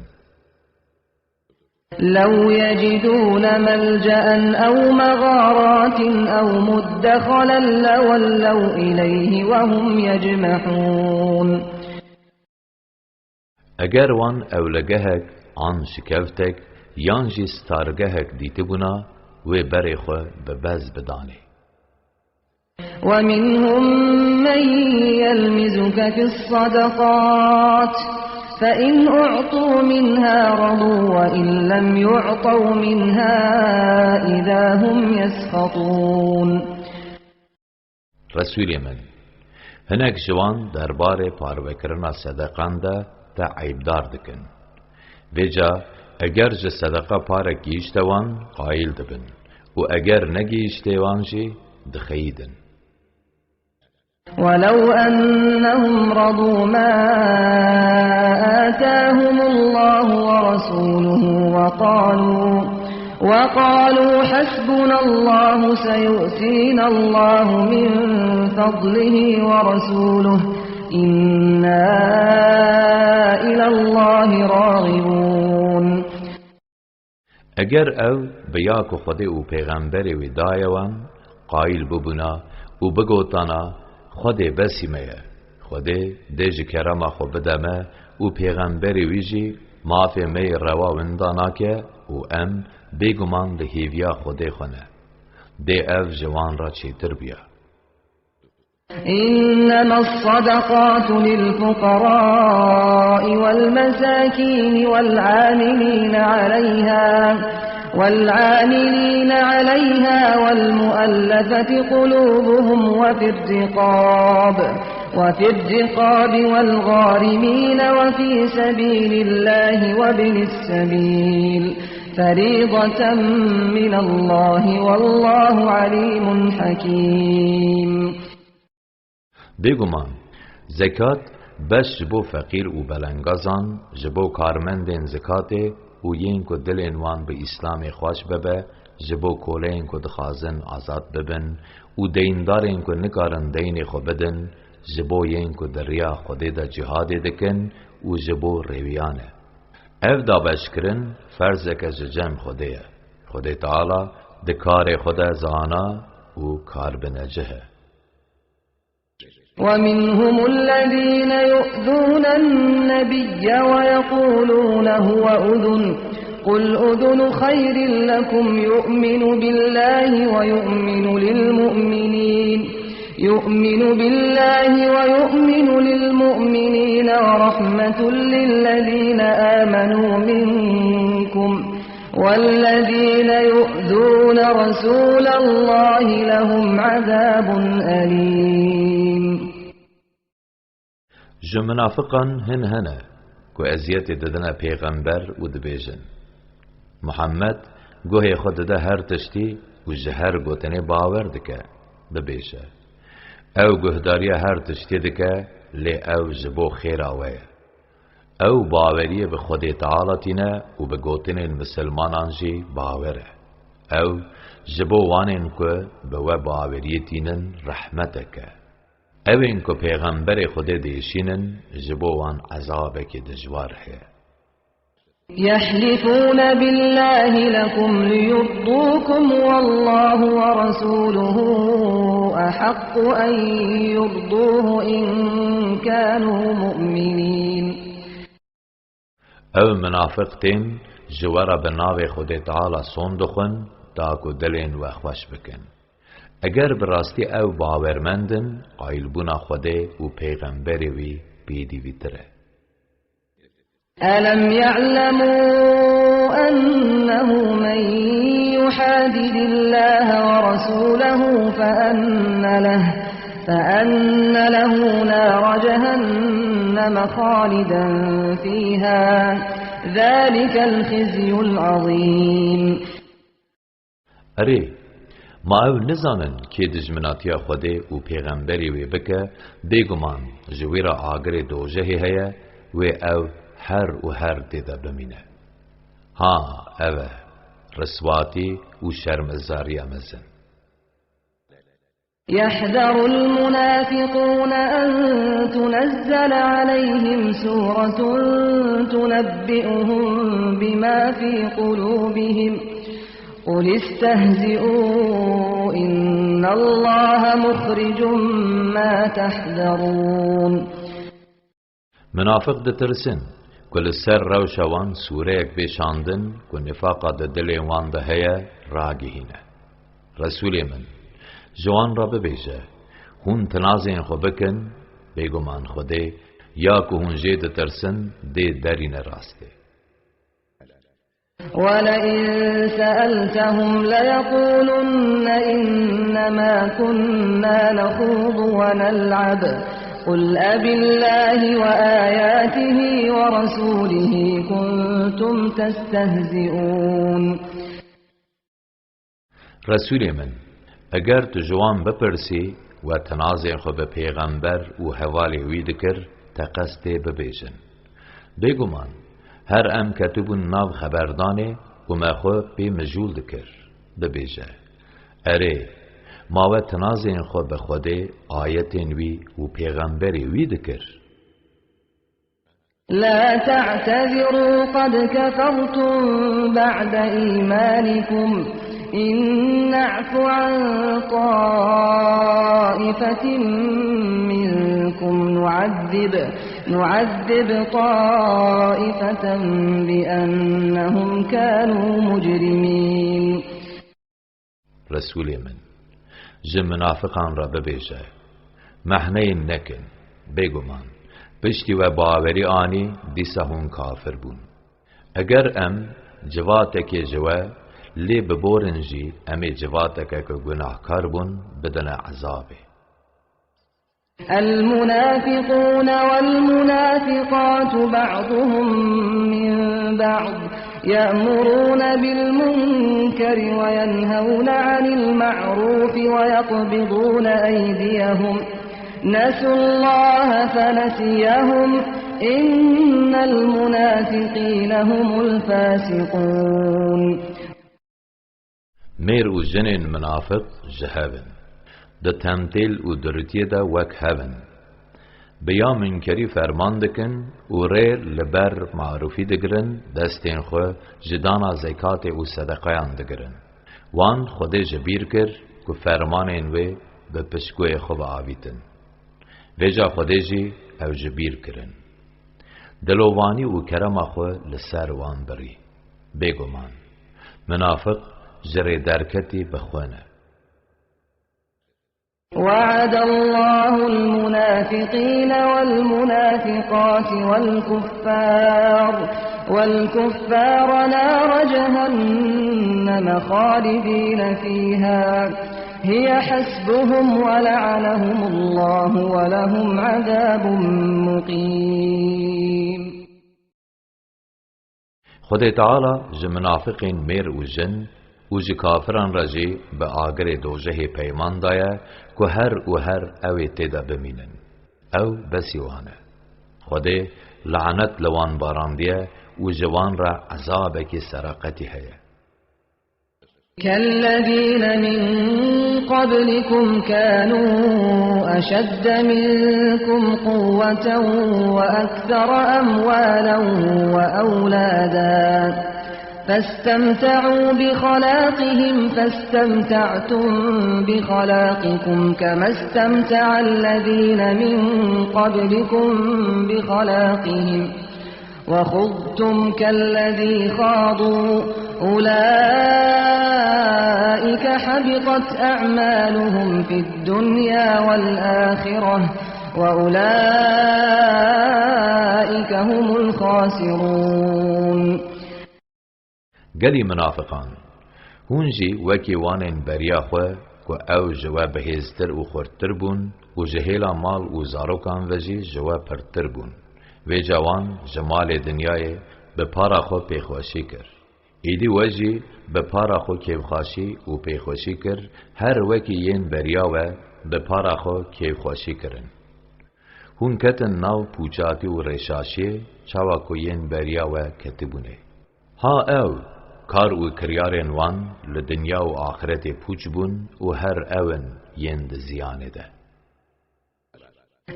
لو يجدون ملجأ أو مغارات أو مدخلا لولوا إليه وهم يجمحون. Eger wan ewlegehek an şikeftek yan jî stargehek dîtibûna, wê berê xwe bi bez bidanê. ومنهم من يلمزك في الصدقات فإن أعطوا منها رضوا وإن لم يعطوا منها إذا هم يسخطون. Resûlê min, hinek ji wan derbarê parvekirina sedeqan de te eyîbdar dikin. Vêca eger ji sedeqa parek gihîşte wan, qayîl dibin û eger negihîştê wan jî, dixeyidin. ولو أنهم رضوا ما آتاهم الله ورسوله وقالوا، وقالوا حسبنا الله سيؤتينا الله من فضله ورسوله إنا إلى الله راغبون. Eger ew bi ya ku Xwedê û pêxemberê wî daye wan qayîl bibûna û bigotana, Xwedê besî me ye, Xwedê dê ji kerema xwe bide me û pêxemberê wî jî mafê me yê rewa winda nake û em bêguman li hêviya Xwedê xwe ne. Dê ev ji wan re çêtir bûya. إنما الصدقات للفقراء والمساكين والعاملين عليها، والعاملين عليها والمؤلفة قلوبهم وفي الرقاب، وفي الرقاب والغارمين وفي سبيل الله وابن السبيل، فريضة من الله والله عليم حكيم. Bêguman, zekat beş ji bo feqîr û belengazan, ji bo karmendên zekatê û yên ku dilên wan bi Îslamê xweş bibe, ji bo koleyên ku dixwazin azad bibin û deyndarên ku nikarin deynê xwe bidin, ji bo yên ku di riya Xwedê de cihadê dikin û ji bo rêwiyan e. Ev dabeşkirin ferzeke ji cem Xwedê ye. Xwedê Teala di karê xwe de zana û karbinecih e. ومنهم الذين يؤذون النبي ويقولون هو أذن، قل أذن خير لكم يؤمن بالله ويؤمن للمؤمنين، يؤمن بالله ويؤمن للمؤمنين ورحمة للذين آمنوا منكم، والذين يؤذون رسول الله لهم عذاب أليم. Ji minafiqan hin hene ku eziyetê didine pêxember û dibêjin, Muhammed guhê xwe dide her tiştî û ji her gotinê bawer dike. Bibêje, ew guhdariya her tiştî dike, lê ew ji bo xêra we ye. Ew baweriyê bi Xwedê Teala tîne û bi gotinên misilmanan jî bawer e. Ew ji bo wanên ku bi we baweriyê tînin rehmetek e. Ewên ku pêxemberê Xwedê diêşînin, ji bo wan ezabekî dijwar heye. يحلفون بالله لكم ليرضوكم والله ورسوله أحق أن يرضوه إن كانوا مؤمنين. Ew minafiq tên ji we re bi navê Xwedê Teala son dixwin, ta ku dilên we xweş bikin. Eger bi rastî ew bawermend in, qayîlbûna Xwedê û pêxemberê wî pêdivîtir e. ألم يعلموا أنه من يحادد الله ورسوله فأن له، فأن له نار جهنم خالدا فيها، ذلك الخزي العظيم. Erê, ma ew nizanin kê dijminatiya Xwedê û pêxemberê wê bike, bêguman ji wî re agirê dojehê heye, wê ew her û her tê de bimîne. Ha, ev e riswatî û şermizariya mezin. يحذر المنافقون أن تنزل عليهم سورة تنبئهم بما في قلوبهم، قل استهزئوا إن الله مخرج ما تحذرون. Minafiq ditirsin ku li ser rewşa wan sûreyek bê şandin ku nifaqa di dilên wan de heye, ragihîne. Resûlê min, ji wan re bibêje, hûn tinazên xwe bikin, bêguman Xwedê, ya ku hûn jê ditirsin, dê derîne rastê. ولئن سألتهم ليقولن إنما كنا نخوض ونلعب، قل أبالله وآياته ورسوله كنتم تستهزئون. Resûlê min, eger tu ji wan bipirsî, We tinazên xwe bi pêxember û hevalê wî dikir, teqez tê bibêjin: Bêguman, her em ketibûn nav xeberdanê û me xwe pê mijûl dikir. Bibêje: Erê, ma we tinazên xwe bi Xwedê, ayetên wî û pêxemberê wî dikir? لا تعتذروا قد كفرتم بعد إيمانكم إن نعف عن طائفة منكم نعذب نعذب طائفة بأنهم كانوا مجرمين. Resûlê min, ji minafiqan re bibêje: Mehneyên nekin, bêguman, piştî we bawerî anî, dîsa hûn kafir bûn. Eger em civatekê ji we lê biborin jî, em ê civateke ku gunahkar bûn, bidine ezabê. المنافقون والمنافقات بعضهم من بعض يأمرون بالمنكر وينهون عن المعروف ويقبضون أيديهم نسوا الله فنسيهم إن المنافقين هم الفاسقون. Mêr û jinên minafiq ji hev in. Di temtêl û durûtiyê de wek hev in. Bi ya munkerî ferman dikin û rê li ber marûfî digirin, destên xwe ji dana zekatê û sedeqayan digirin. Wan Xwedê ji bîr kir ku fermanên wê bi piştgûyê xwe biavîtin. Vêca Xwedê jî ew ji bîr kirin. Dilovanî û kerema xwe li ser wan birî. Bêguman, minafiq ji rêderketî bi xwe ne. وعد الله المنافقين والمنافقات والكفار والكفار نار جهنم خالدين فيها هي حسبهم ولعنهم الله ولهم عذاب مقيم. Xwedê Teala ji minafiqên mêr û jin û ji kafiran re jî bi agirê dojehê peyman daye ku her û her ew ê tê de bimînin. Ew besî wan e. Xwedê lanet li wan barandiye û ji wan re ezabekî seraqetî heye. كالذين من قبلكم كانوا أشد منكم قوة وأكثر أموالا وأولادا فاستمتعوا بخلاقهم فاستمتعتم بخلاقكم كما استمتع الذين من قبلكم بخلاقهم وخضتم كالذي خاضوا أولئك حبطت أعمالهم في الدنيا والآخرة وأولئك هم الخاسرون. Gelî minafiqan, hûn jî wekî wan ên beriya xwe ku ew ji we bihêztir û xurttir bûn û ji hêla mal û zarokan ve jî ji we pirtir bûn. Vêca wan ji malê dinyayê bi para xwe pêxweşî kir. Îdî we jî bi para xwe kêfxweşî û pêxweşî kir, her wekî yên beriya we bi para xwe kêfxweşî kirin. Hûn ketin nav pûçatî û rêşaşiyê, çawa ku yên beriya we ketibûnê. Ha ew, kar û kiryarên wan li dinya û axiretê pûç bûn û her ew in yên di ziyanê de.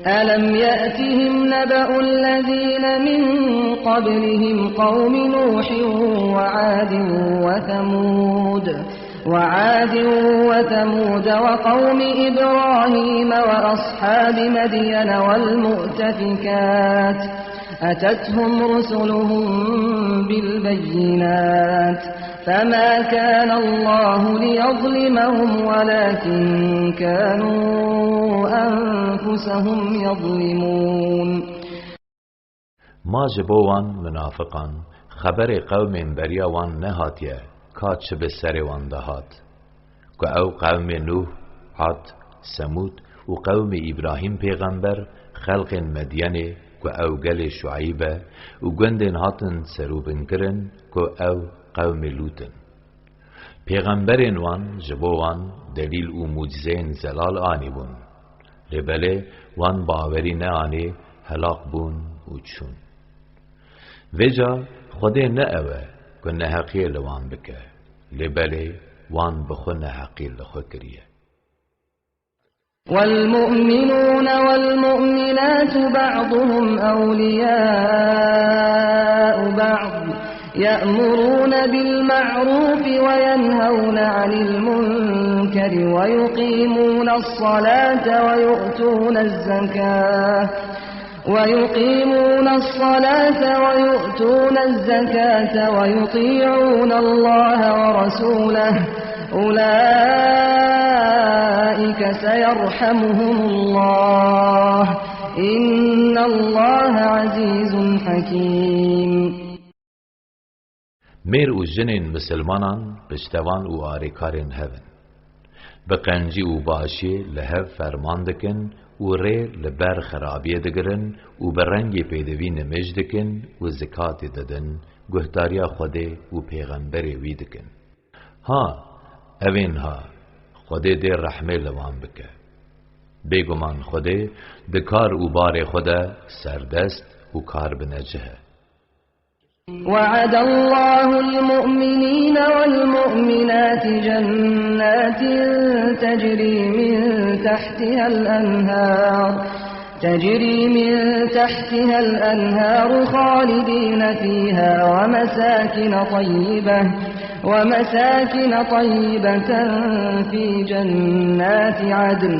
ألم يأتهم نبأ الذين من قبلهم قوم نوح وعاد وثمود وعاد وثمود وقوم إبراهيم وأصحاب مدين والمؤتفكات أتتهم رسلهم بالبينات فما كان الله ليظلمهم ولكن كانوا أنفسهم يظلمون. Ma ji bo wan minafiqan xeberê qewmên beriya wan nehatiye, ka çi bi serê wan de hat. Ku ew qewmê Nûh, Ad, Semûd û qewmê Îbrahîm pêxember, xelqên Medyenê, ku ew gelê Şueyb e, û gundên hatin serûbinkirin, ku ew qewmê Lût in. Pêxemberên wan ji bo wan delîl û mucizeyên zelal anîbûn. Lê belê wan bawerî neanî, helaq bûn û çûn. Vêca Xwedê ne ew e ku neheqiyê li wan bike, lê belê wan bi xwe neheqî li xwe kiriye. والمؤمنون والمؤمنات بعضهم أولياء بعض، يأمرون بالمعروف وينهون عن المنكر ويقيمون الصلاة ويؤتون الزكاة، ويقيمون الصلاة ويؤتون الزكاة ويطيعون الله ورسوله، أولئك سيرحمهم الله، إن الله عزيز حكيم. Mêr û jinên misilmanan piştevan û arêkarên hev in. Bi qencî û başiyê li hev ferman dikin û rê li ber xerabiyê digirin û bi rengê pêdivî nimêj dikin û zikatê didin, guhdariya Xwedê û pêxemberê wî dikin. Ha, evên ha, Xwedê dê rehmê li wan bike. Bêguman Xwedê di kar û barê xwe de serdest û karbinecih e. وعد الله المؤمنين والمؤمنات جنات تجري من تحتها الأنهار، تجري من تحتها الأنهار خالدين فيها ومساكن طيبة، ومساكن طيبة في جنات عدن،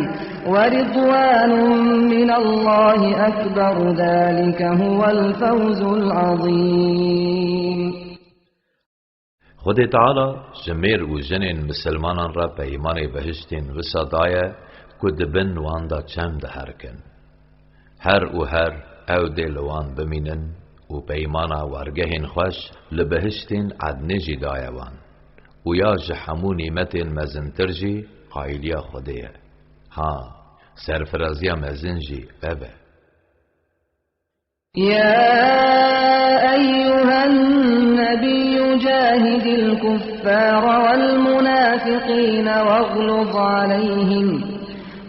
ورضوان من الله أكبر، ذلك هو الفوز العظيم. Xwedê Teala ji mêr û jinên misilmanan re peymanê behiştên wisa daye ku di bin wan de çem diherikin. Her û her ew dê li wan bimînin û peymana wargehên xweş li behiştên Ednê jî daye wan. Û ya ji hemû nîmetên mezintir jî qayîliya Xwedê ye. Ha, serfiraziya mezin jî ev e. يا أيها النبي جاهد الكفار والمنافقين واغلظ عليهم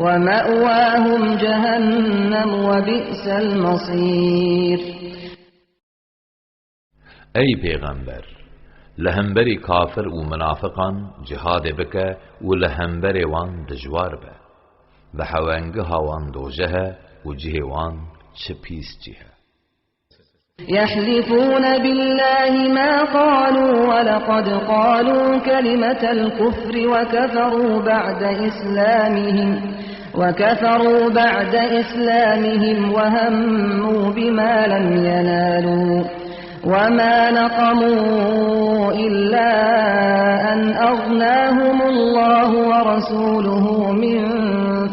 ومأواهم جهنم وبئس المصير. Ey Pêxember, li hemberî kafir û minafiqan cihadê bike û li hemberê wan dijwar be. Ve hewengiha wan dojeh e û cihê wan çi pîs cih e. يحلفون بالله ما قالوا ولقد قالوا كلمة الكفر وكفروا بعد إسلامهم، وكفروا بعد إسلامهم وهموا بما لم ينالوا، وما نقموا إلا أن أغناهم الله ورسوله من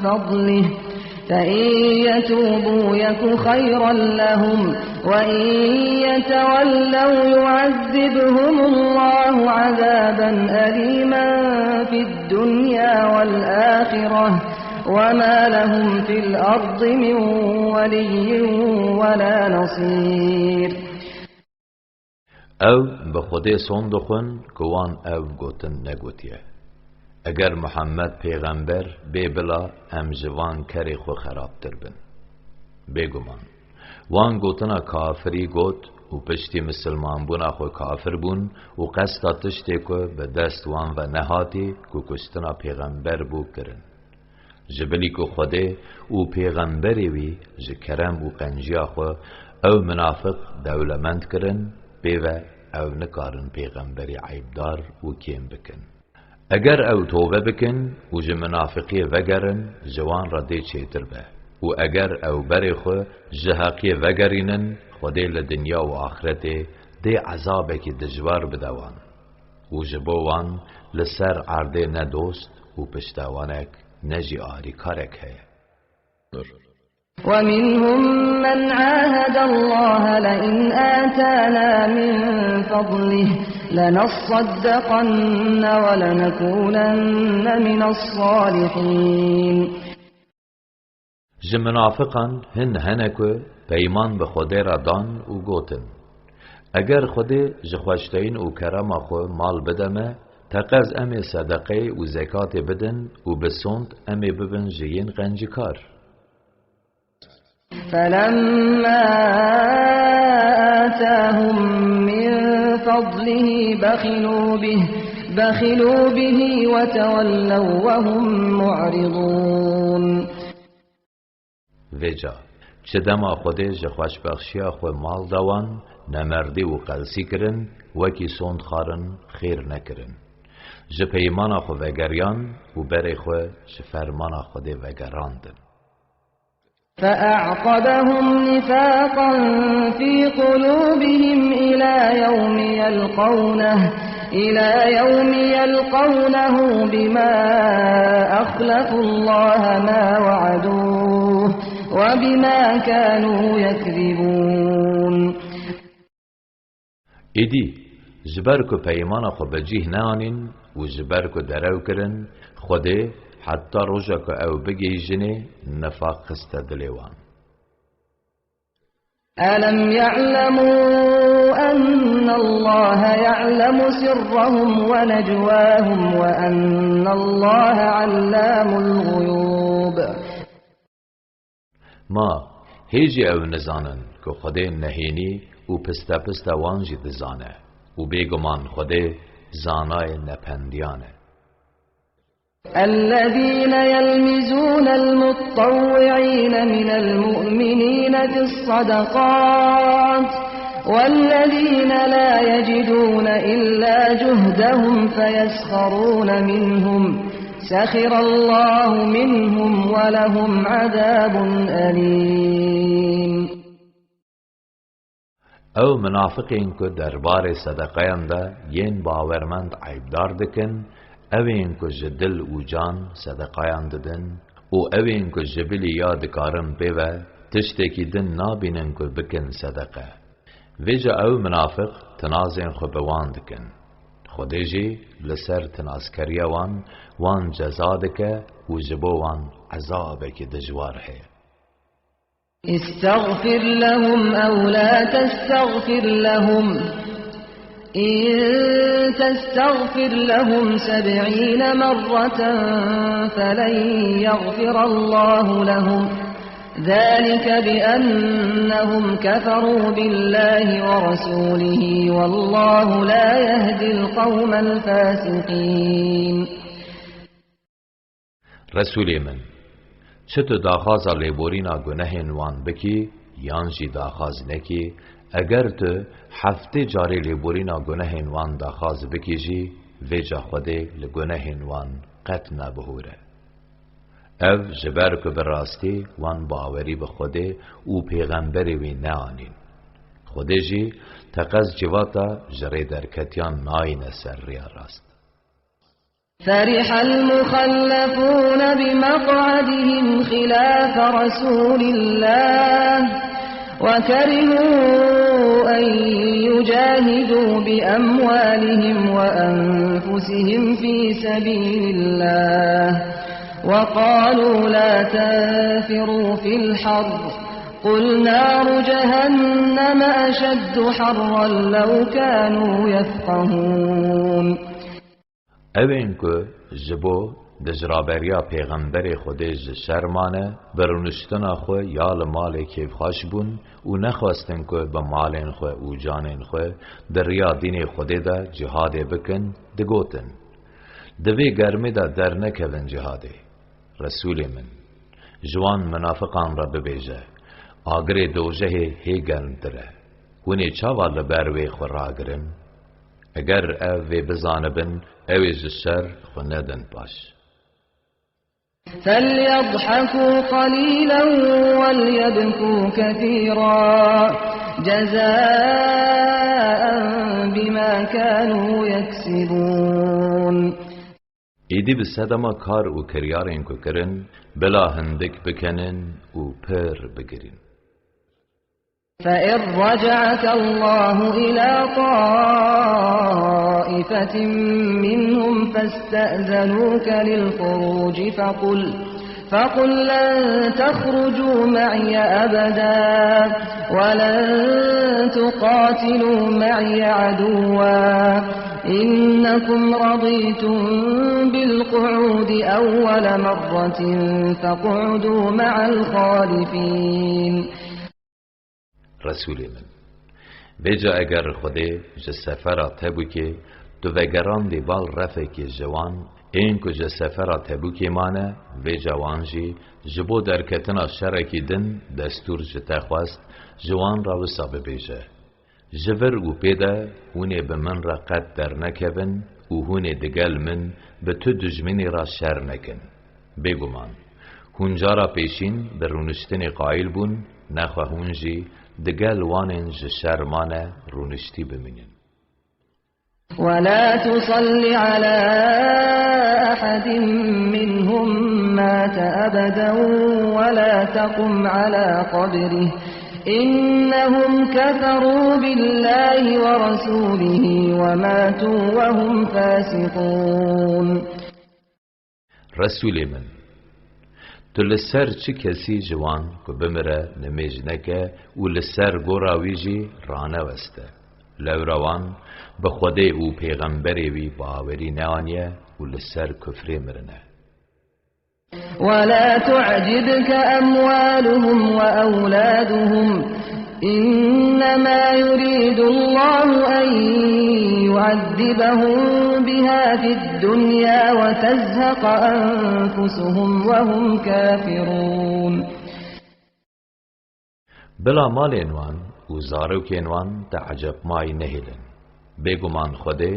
فضله، فإن يتوبوا يك خيرا لهم، وإن يتولوا يعذبهم الله عذابا أليما في الدنيا والآخرة، وما لهم في الأرض من ولي ولا نصير. Ew bi Xwedê son dixwin ku wan ev gotin negotiye. Eger Muhammed pêxember bê bila em ji van kerê xwe xerabtir bin. Bêguman, wan gotina kafirî got û piştî misilmanbûna xwe kafir bûn û qesta tiştê ku bi dest wan ve nehatî ku kuştina pêxember bû kirin. Ji bilî ku Xwedê û pêxemberê wî ji kerem û qenciya xwe ew minafiq dewlemend kirin, pê ve ew nikarin pêxemberî eybdar û kêm bikin. Eger ew tobe bikin û ji minafiqiyê vegerin, ji wan re dê çêtir be. Û eger ew berê xwe ji heqiyê vegerînin, Xwedê li dinya û axretê dê ezabekî dijwar bide wan. Û ji bo wan li ser erdê ne dost û piştewanek ne jî arîkarek heye. ومنهم من عاهد الله لئن آتانا من فضله لنصدقن ولنكونن من الصالحين. Ji minafiqan hin hene ku peyman bi Xwedê re dan û gotin, eger Xwedê ji xweşteyîn û kerema xwe mal bide me, teqez em ê sedeqeyê û zekatê bidin û bi sond em ê bibin ji yên qencikar. فلما آتاهم من فضله بخلوا به، بخلوا به وتولوا وهم معرضون. Vêca, çi dema Xwedê ji xweşbexşiya xwe mal da wan, nemerdî û qelsî kirin, wekî sond xwarin, xêr nekirin. Ji peymana xwe vegeriyan û berê xwe ji fermana Xwedê vegerandin. فأعقبهم نفاقا في قلوبهم إلى يوم يلقونه، إلى يوم يلقونه بما أخلفوا الله ما وعدوه وبما كانوا يكذبون. Êdî, ji ber ku peymana xwe bi cih neanîn û ji ber ku derew kirin, Xwedê heta roja ku ew bigihîjinê nifaq xiste dilê wan. ألم يعلموا أن الله يعلم سرهم ونجواهم وأن الله علام الغيوب. Ma hê jî ew nizanin ku Xwedê nehênî û pistepista wan jî dizane û bêguman Xwedê zanayê nependiyan e. الذين يلمزون المطوعين من المؤمنين في الصدقات والذين لا يجدون إلا جهدهم فيسخرون منهم سخر الله منهم ولهم عذاب أليم. Ew minafiqên ku derbarê sedeqayan de yên bawermend eybdar dikin, ewên ku ji dil û can sedeqayan didin û ewên ku ji bilî ya dikarin pê ve tiştekî din nabînin ku bikin sedeqe. Vêca ew minafiq tinazên xwe bi wan dikin. Xwedê jî li ser tinazkeriya wan, wan ceza dike û ji bo wan ezabekî dijwar heye. استغفر لهم أو لا تستغفر لهم، إن تستغفر لهم سبعين مرة فلن يغفر الله لهم، ذلك بأنهم كفروا بالله ورسوله، والله لا يهدي القوم الفاسقين. Resûlê min, çi tu daxwaza lêborîna gunehên wan bikî, yan jî daxwaz nekî, eger tu heftê carê lêborîna gunehên wan daxwaz bikî jî, vêca Xwedê li gunehên wan qet nabihûre. Ev ji ber ku bi rastî wan bawerî bi Xwedê û pêxemberê wî neanîn. Xwedê jî teqez civata ji rê derketiyan nayîne ser rêya rast. فرح المخلفون بمقعدهم خلاف رسول الله وكرهوا أن يجاهدوا بأموالهم وأنفسهم في سبيل الله وقالوا لا تنفروا في الحر قل نار جهنم أشد حرا لو كانوا يفقهون. Ewên ku ji bo dijraberiya Pêxemberê Xwedê ji şer mane, bi rûniştina xwe ya li malê kêfxweş bûn û nexwestin ku bi malên xwe û canên xwe di riya dînê Xwedê de cihadê bikin, digotin, Di vê germê de dernekevin cihadê. Resûlê min, ji wan minafiqan re bibêje, Agirê dojehê hê germtir e. Hûn ê çawa li ber wê xwe ragirin? Eger ev vê bizanibin, ew ê ji şer xwe nedin paş. فليضحكوا قليلا وليبكوا كثيرا جزاء بما كانوا يكسبون. Êdî bi sedema kar û kiryarên ku kirin, bila hindik bikenin û pir bigirin. فإن رجعك الله إلى طائفة منهم فاستأذنوك للخروج فقل، فقل لن تخرجوا معي أبدا ولن تقاتلوا معي عدوا إنكم رضيتم بالقعود أول مرة فاقعدوا مع الخالفين. Resûlê min. Vêca eger Xwedê ji sefera Tebûkê tu vegerandî bal refekê ji wan ên ku ji sefera Tebûkê mane, vêca wan jî ji bo derketina şerekî din destûr ji te xwest, ji wan re wisa bibêje: Ji vir û pê de hûn ê bi min re qet dernekevin û hûn ê digel min bi tu dijminî re şer nekin. Bêguman, hûn cara pêşîn bi rûniştinê qayîl bûn, nexwe hûn jî digel wanên ji şer mane rûniştî bimînin. ولا تصل على أحد منهم مات أبدا ولا تقم على قبره إنهم كفروا بالله ورسوله وماتوا وهم فاسقون. Resûlê min, tu li ser çi kesî ji wan ku bimire nimêj neke û li ser gora wî jî raneweste. Lewra wan bi Xwedê û pêxemberê wî bawerî neaniye û li ser kufrê mirine. ولا تعجبك أموالهم وأولادهم إنما يريد الله أن يعذبهم بها في الدنيا وتزهق أنفسهم وهم كافرون. Bila malên wan û zarokên wan te ecebmayî nehêlin. Bêguman Xwedê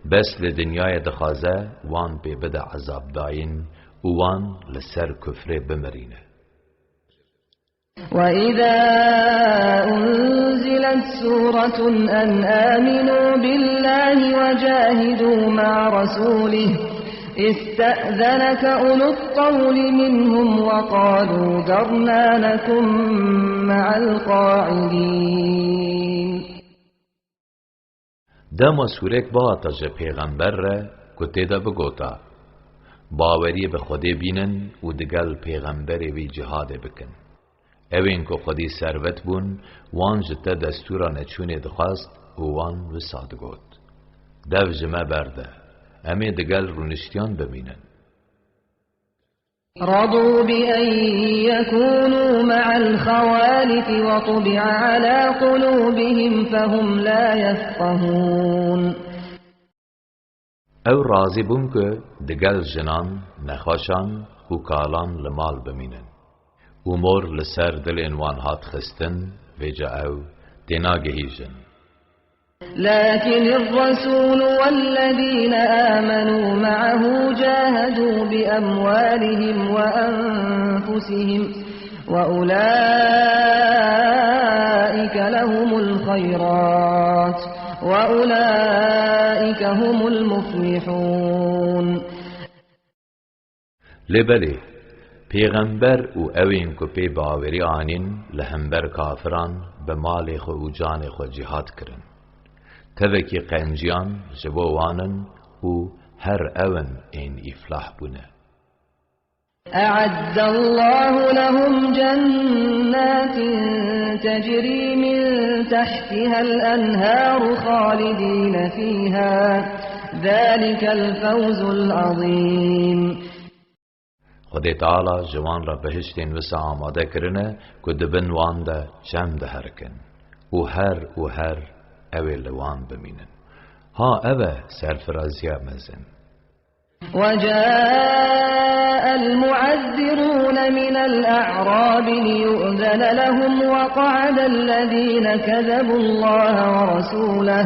bes li dinyayê dixwaze wan pê bide ezabdayîn û wan li ser kufrê bimirîne. وإذا أنزلت سورة أن آمنوا بالله وجاهدوا مع رسوله استأذنك أولو الطول منهم وقالوا ذرنا نكن مع القاعدين. Dema sûrek bihata ji pêxember re ku tê de bigota: Baweriyê bi Xwedê bînin û digel pêxemberê wî cihadê bikin. Ewên ku xwedî serwet bûn, wan ji te destûra neçûnê dixwest û wan wisa digot: Dev ji me berde, em ê digel rûniştiyan bimînin. رضوا بأن يكونوا مع الخوالف وطبع على قلوبهم فهم لا يفقهون. Ew razî bûn ku digel jinan, nexweşan û kalan li mal bimînin. Û mor li ser dilên wan hat xistin, vêca ew tênagihîjin. لكن الرسول والذين آمنوا معه جاهدوا بأموالهم وأنفسهم وأولئك لهم الخيرات وأولئك هم المفلحون. Lê belê, pêxember û ewên ku pê bawerî anîn li hember kafiran bi malê xwe û canê xwe cîhad kirin. Tevekî qenciyan ji bo wan in û her ew in ên îflah bûne. أعد الله لهم جنات تجري من تحتها الأنهار خالدين فيها ذلك الفوز العظيم. Xwedê Teala ji wan re behiştên wisa amade kirine ku di bin wan de çem diherikin û her û her ew ê li wan bimînin. Ha ev e serfiraziya mezin. وجاء المعذرون من الأعراب ليؤذن لهم وقعد الذين كذبوا الله ورسوله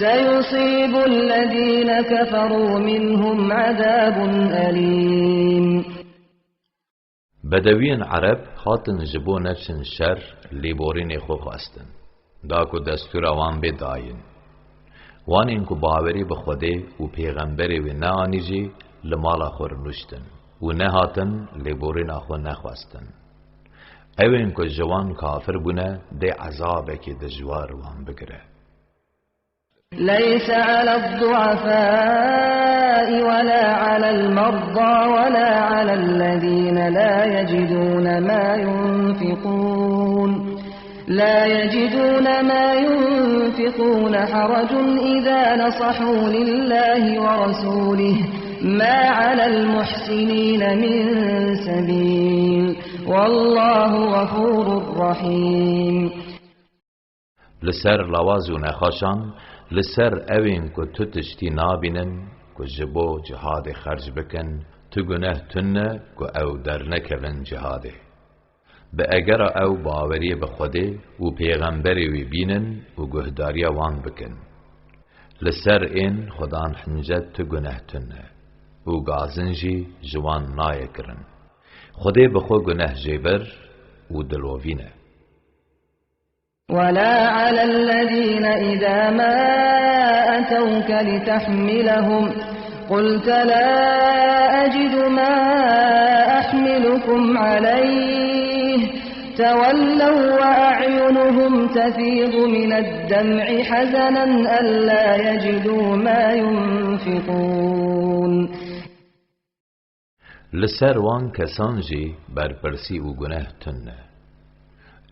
سيصيب الذين كفروا منهم عذاب أليم. Bedewiyên Ereb hatin ji bo neçin şer lêborînê xwe xwestin, da ku destûra wan bê dayîn. Wan ên ku bawerî bi Xwedê û pêxemberê wê neanî jî li mala xwe rûniştin û nehatin lêborîna xwe nexwestin. Ewên ku ji wan kafir bûne, dê ezabekî dijwar wan bigire. ليس على الضعفاء ولا على المرضى ولا على الذين لا يجدون ما ينفقون لا يجدون ما ينفقون حرج إذا نصحوا لله ورسوله ما على المحسنين من سبيل والله غفور رحيم. Li ser lawaz û nexweşan, li ser ewên ku tu tiştî nabînin ku ji bo cihadê xerc bikin, tu guneh tune ku ew dernekevin cihadê. Bi egera ew baweriyê bi Xwedê û Pêxemberê wî bînin û guhdariya wan bikin. Li ser ên xwedan hincet tu guneh tune û gazin jî ji wan nayê kirin. Xwedê bi xwe guneh jê bir û dilovîn e. ولا على الذين إذا ما أتوك لتحملهم قلت لا أجد ما أحملكم عليه تولوا وأعينهم تفيض من الدمع حزنا ألا يجدوا ما ينفقون. Li ser wan kesan jî berpirsî û guneh tune.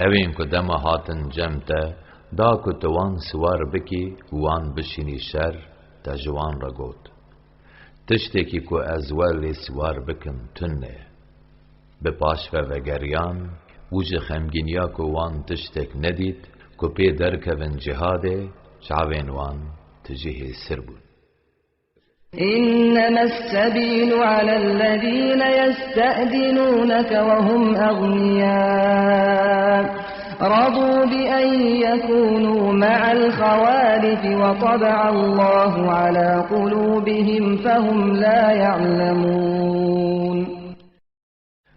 Ewên ku dema hatin cem te, da ku tu wan siwar bikî û wan bişînî şer, te ji wan re got: Tiştekî ku ez we lê siwar bikim tune ye. Bi paşve vegeriyan û ji xemgîniya ku wan tiştek nedît ku pê derkevin cihadê, çavên wan tijî hêsir bûn. إنما السبيل على الذين يستأذنونك وهم أغنياء رضوا بأن يكونوا مع الخوالف وطبع الله على قلوبهم فهم لا يعلمون.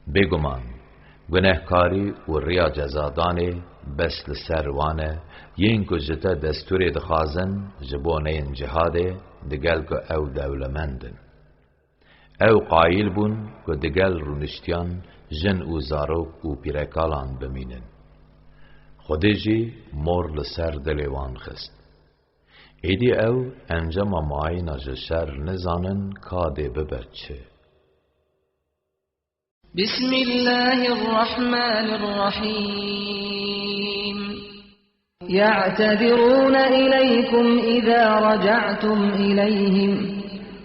Bêguman, gunehkarî û riya cezadanê bes li ser wan e, yên ku ji te destûrê dixwazin ji bo neyên cihadê, digel ku ew dewlemend in. Ew qayîl bûn ku digel rûniştiyan jin û zarok û pîrekalan bimînin. Xwedê jî mor li ser dilê wan xist. Êdî ew encama mayîna ji şer nizanin ka dê bibe çi. بسم الله الرحمن الرحيم. يعتذرون إليكم إذا رجعتم إليهم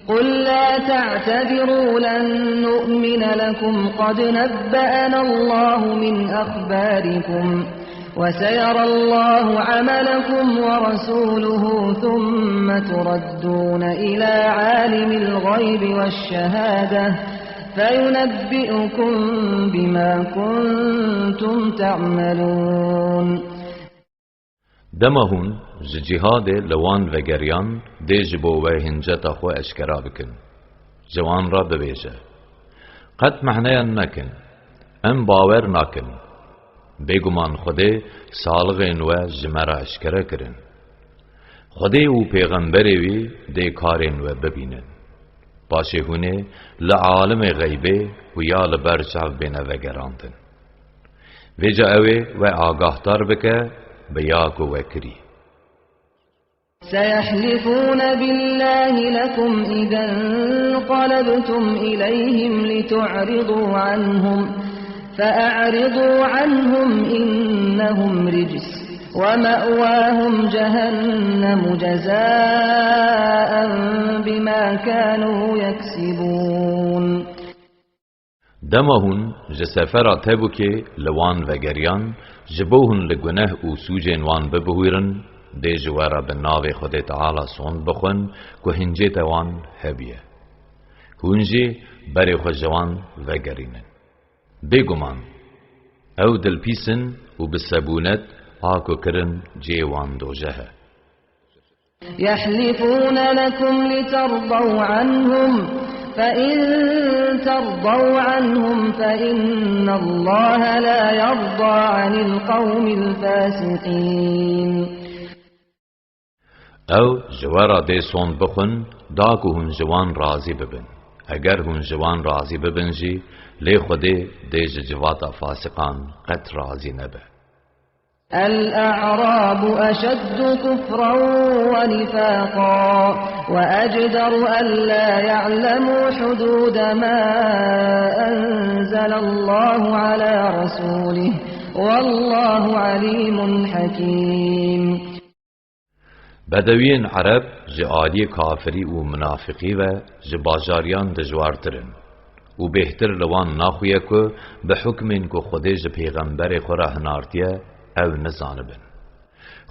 قل لا تعتذروا لن نؤمن لكم قد نبأنا الله من أخباركم وسيرى الله عملكم ورسوله ثم تردون إلى عالم الغيب والشهادة فينبئكم بما كنتم تعملون. Dema hûn ji cîhadê li wan vegeriyan dê ji bo we hinceta xwe eşkera bikin. Ji wan re bibêje: Qet mehneyan nekin, em bawer nakin. Bêguman Xwedê salixên we ji me re eşkere kirin. Xwedê û pêxemberê wî dê karên we bibînin. Paşê hûn ê li alimê xeybê û ya li ber çav bêne vegerandin. Vêca ew ê we agahdar bike bi ya ku we kirî. سيحلفون بالله لكم إذا انقلبتم إليهم لتعرضوا عنهم فأعرضوا عنهم إنهم رجس ومأواهم جهنم جزاء بما كانوا يكسبون. Dema hûn ji sefera Tebûkê li wan vegeriyan, ji bo hûn li guneh û sûcên wan bibihûrin, dê ji we re bi navê Xwedê Teala sond bixwin ku hincê te wan hebiye. Hûn jî berê xwe ji wan vegerînin. Bêguman, ew dilpîs in û bi sebûnet a ku kirin cihê wan dojeh e. يحلفون لكم لترضوا عنهم فإن ترضوا عنهم فإن الله لا يرضى عن القوم الفاسقين. Ew ji we re dê sond bixwin, da ku hûn ji wan razî bibin. Eger hûn ji wan razî bibin jî, lê Xwedê dê ji civata fasiqan qet razî nebe. الأعراب أشد كفرا ونفاقا وأجدر ألا يعلموا حدود ما أنزل الله على رسوله والله عليم حكيم. Bedewiyên Ereb ji aliyê kafirî û minafiqî ve ji bajariyan dijwartir in û bêhtir li wan naxuye ku bi hukmên ku Xwedê ji pêxemberê xwe re hinartiye, ew nizanibin.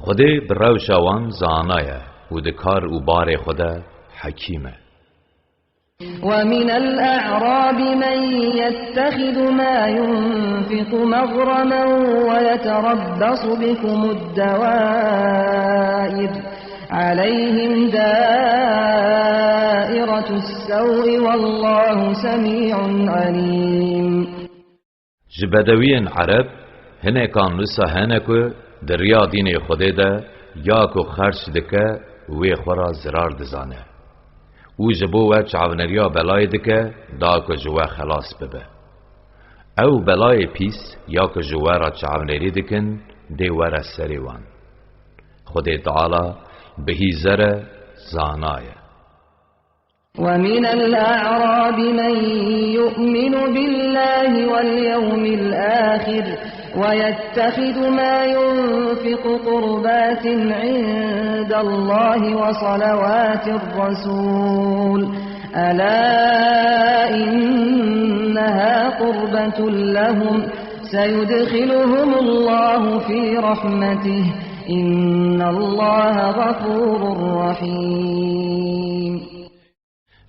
Xwedê bi rewşa wan zana ye û di kar û barê xwe de hekîm e. ومن الأعراب من يتخذ ما ينفق مغرما ويتربص بكم الدوائر عليهم دائرة السوء والله سميع عليم. Ji bedewiyên Ereb hinekan wisa hene ku di riya dînê Xwedê de ya ku xerc dike, wê xwe ra zirar dizane û ji bo we çavneriya belayê dike, da ku ji we xelas bibe. Ew belayê pîs ya ku ji we ra çavnerî dikin, dê were serê wan. Xwedê Teala bihîzer e, zana ye. ومن الأعراب من يؤمن بالله واليوم الآخر ويتخذ ما ينفق قربات عند الله وصلوات الرسول ألا إنها قربة لهم سيدخلهم الله في رحمته إن الله غفور رحيم.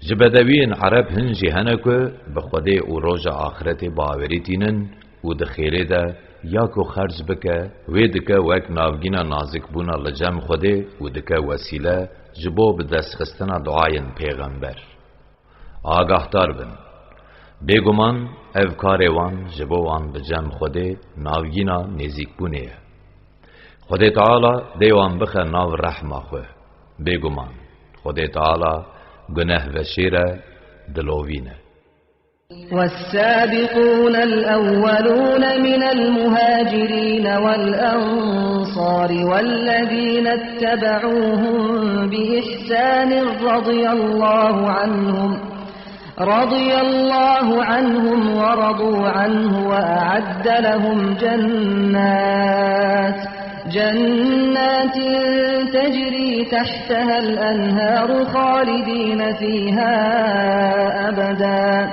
Ji bedewiyên Ereb hin jî hene ku bi Xwedê û roja axretê bawerî tînin û di xêrê de ya ku xerc bike, wê dike wek navgîna nazikbûna li cem Xwedê û dike wesîle ji bo bi destxistina duayên pêxember. Agahdar bin. Bêguman ev karê wan ji bo wan bi cem Xwedê navgîna nêzîkbûnê ye. Xwedê Teala dê wan bixe nav rehma xwe. Bêguman, Xwedê Teala gunehveşêr e, dilovîn e. والسابقون الأولون من المهاجرين والأنصار والذين اتبعوهم بإحسان رضي الله عنهم رضي الله عنهم ورضوا عنه وأعد لهم جنات جنات تجري تحتها الأنهار خالدين فيها أبدا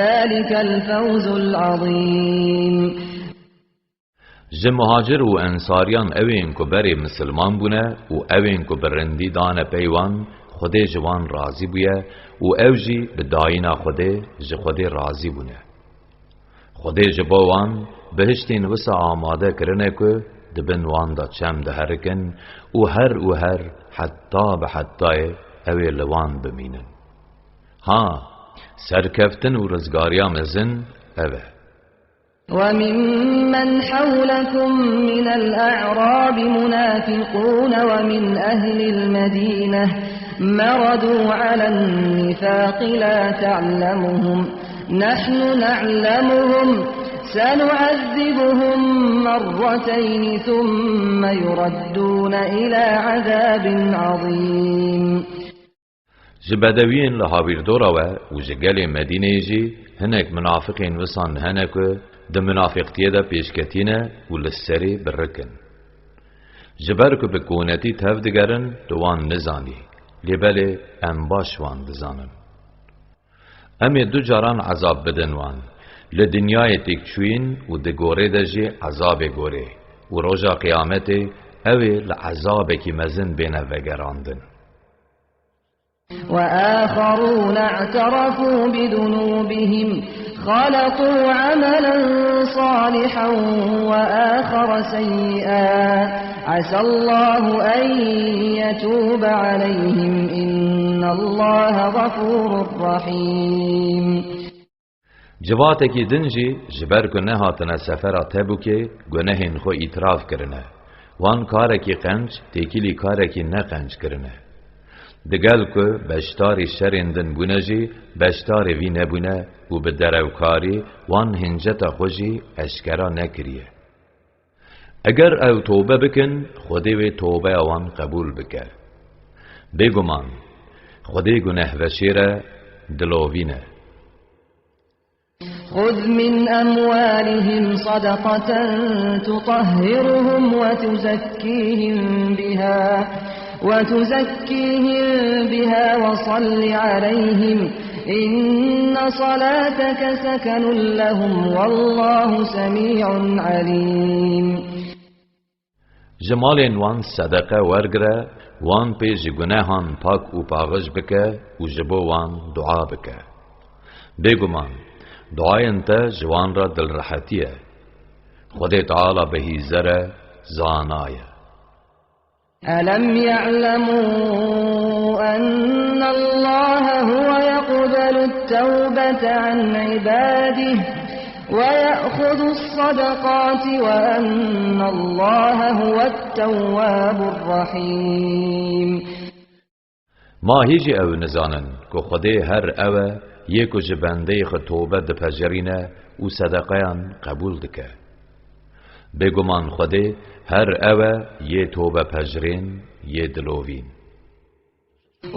ذلك الفوز العظيم. Ji muhacir û ensariyan ewên ku berê misilman bûne û ewên ku bi rindî dane pey wan, Xwedê ji wan razî bûye û ew jî bi dayîna Xwedê ji Xwedê razî bûne. Xwedê ji bo wan bihiştên wisa amade kirine ku di bin wan de çem diherikin û her û her heta bi hetayê ew ê li wan bimînin. Ha, serkeftin û rizgariya mezin ev e. وممن حولكم من الأعراب منافقون ومن أهل المدينة مردوا على النفاق لا تعلمهم نحن نعلمهم سنعذبهم مرتين ثم يردون إلى عذاب عظيم. Ji bedewiyên li hawîrdora we û ji gelê Medîneyê jî hinek minafiqên wisan hene ku di minafiqtiyê de pêşketî ne û li serê bi rik in. Ji ber ku bi konetî tev digerin, tu wan nizanî, lê belê em baş wan dizanin. Em ê du caran ezab bidin wan, li dinyayê têkçûyîn û di gorê de jî ezabê gorê û roja qiyametê ew ê li ezabekî mezin bêne vegerandin. وآخرون اعترفوا بذنوبهم خلطوا عملا صالحا وآخر سيئا عسى الله أن يتوب عليهم إن الله غفور رحيم. Civatekî din jî ji ber ku nehatine sefera Tebûkê, gunehên xwe îtiraf kirine. Wan karekî qenc têkilî karekî ne qenc kirine. Digel ku beşdarî şerên din bûne jî, beşdarê vî nebûne û bi derewkarî wan hinceta xwe jî eşkera nekiriye. Eger ew tobe bikin, Xwedê wê tobeya wan qebûl bike. Bêguman, Xwedê gunehveşêr e, dilovîn e. خذ من أموالهم صدقة تطهرهم وتزكيهم بها، وتزكيهم بها وصل عليهم، إن صلاتك سكن لهم، والله سميع عليم. Ji malên wan sedeqe wergire, wan pê ji gunehan pak û paxij bike û ji bo wan dua bike. Bêguman, duayên te ji wan re dilrehetî ye. Xwedê Teala bihîzer e, zana ye. ألم يعلموا أن الله هو يقبل التوبة عن عباده ويأخذ الصدقات وأن الله هو التواب الرحيم. Ma hî jî ew nizanin ku Xwedê her ew e yê ku ji bendeyê xwe tobe dipejirîne û sedeqeyan qebûl dike? Bêguman Xwedê her ew e yê tobepejirên, yê dilovîn.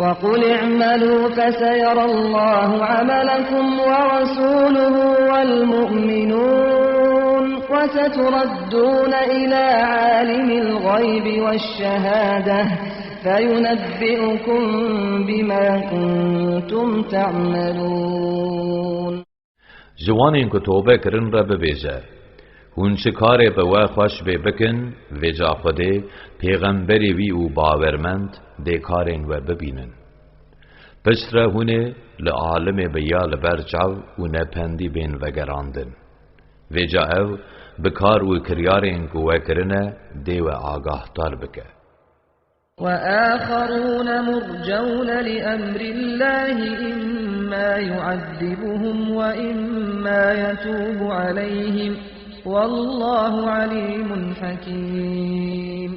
وقل اعملوا فسيرى الله عملكم ورسوله والمؤمنون وستردون إلى عالم الغيب والشهادة فينبئكم بما كنتم تعملون. Ji wanên ku tobe kirin re bibêje, hûn çi karê bi we xweş bê bikin, vêca Xwedê, pêxemberê wî û bawermend dê karên we bibînin. Piştre hûn ê li alimê bi ya li ber çav û nependî bên vegerandin. Vêca ew bi kar û kiryarên ku we kirine dê we agahdar bike. وآخرون مرجون لأمر الله إما يعذبهم وإما يتوب عليهم والله عليم حكيم.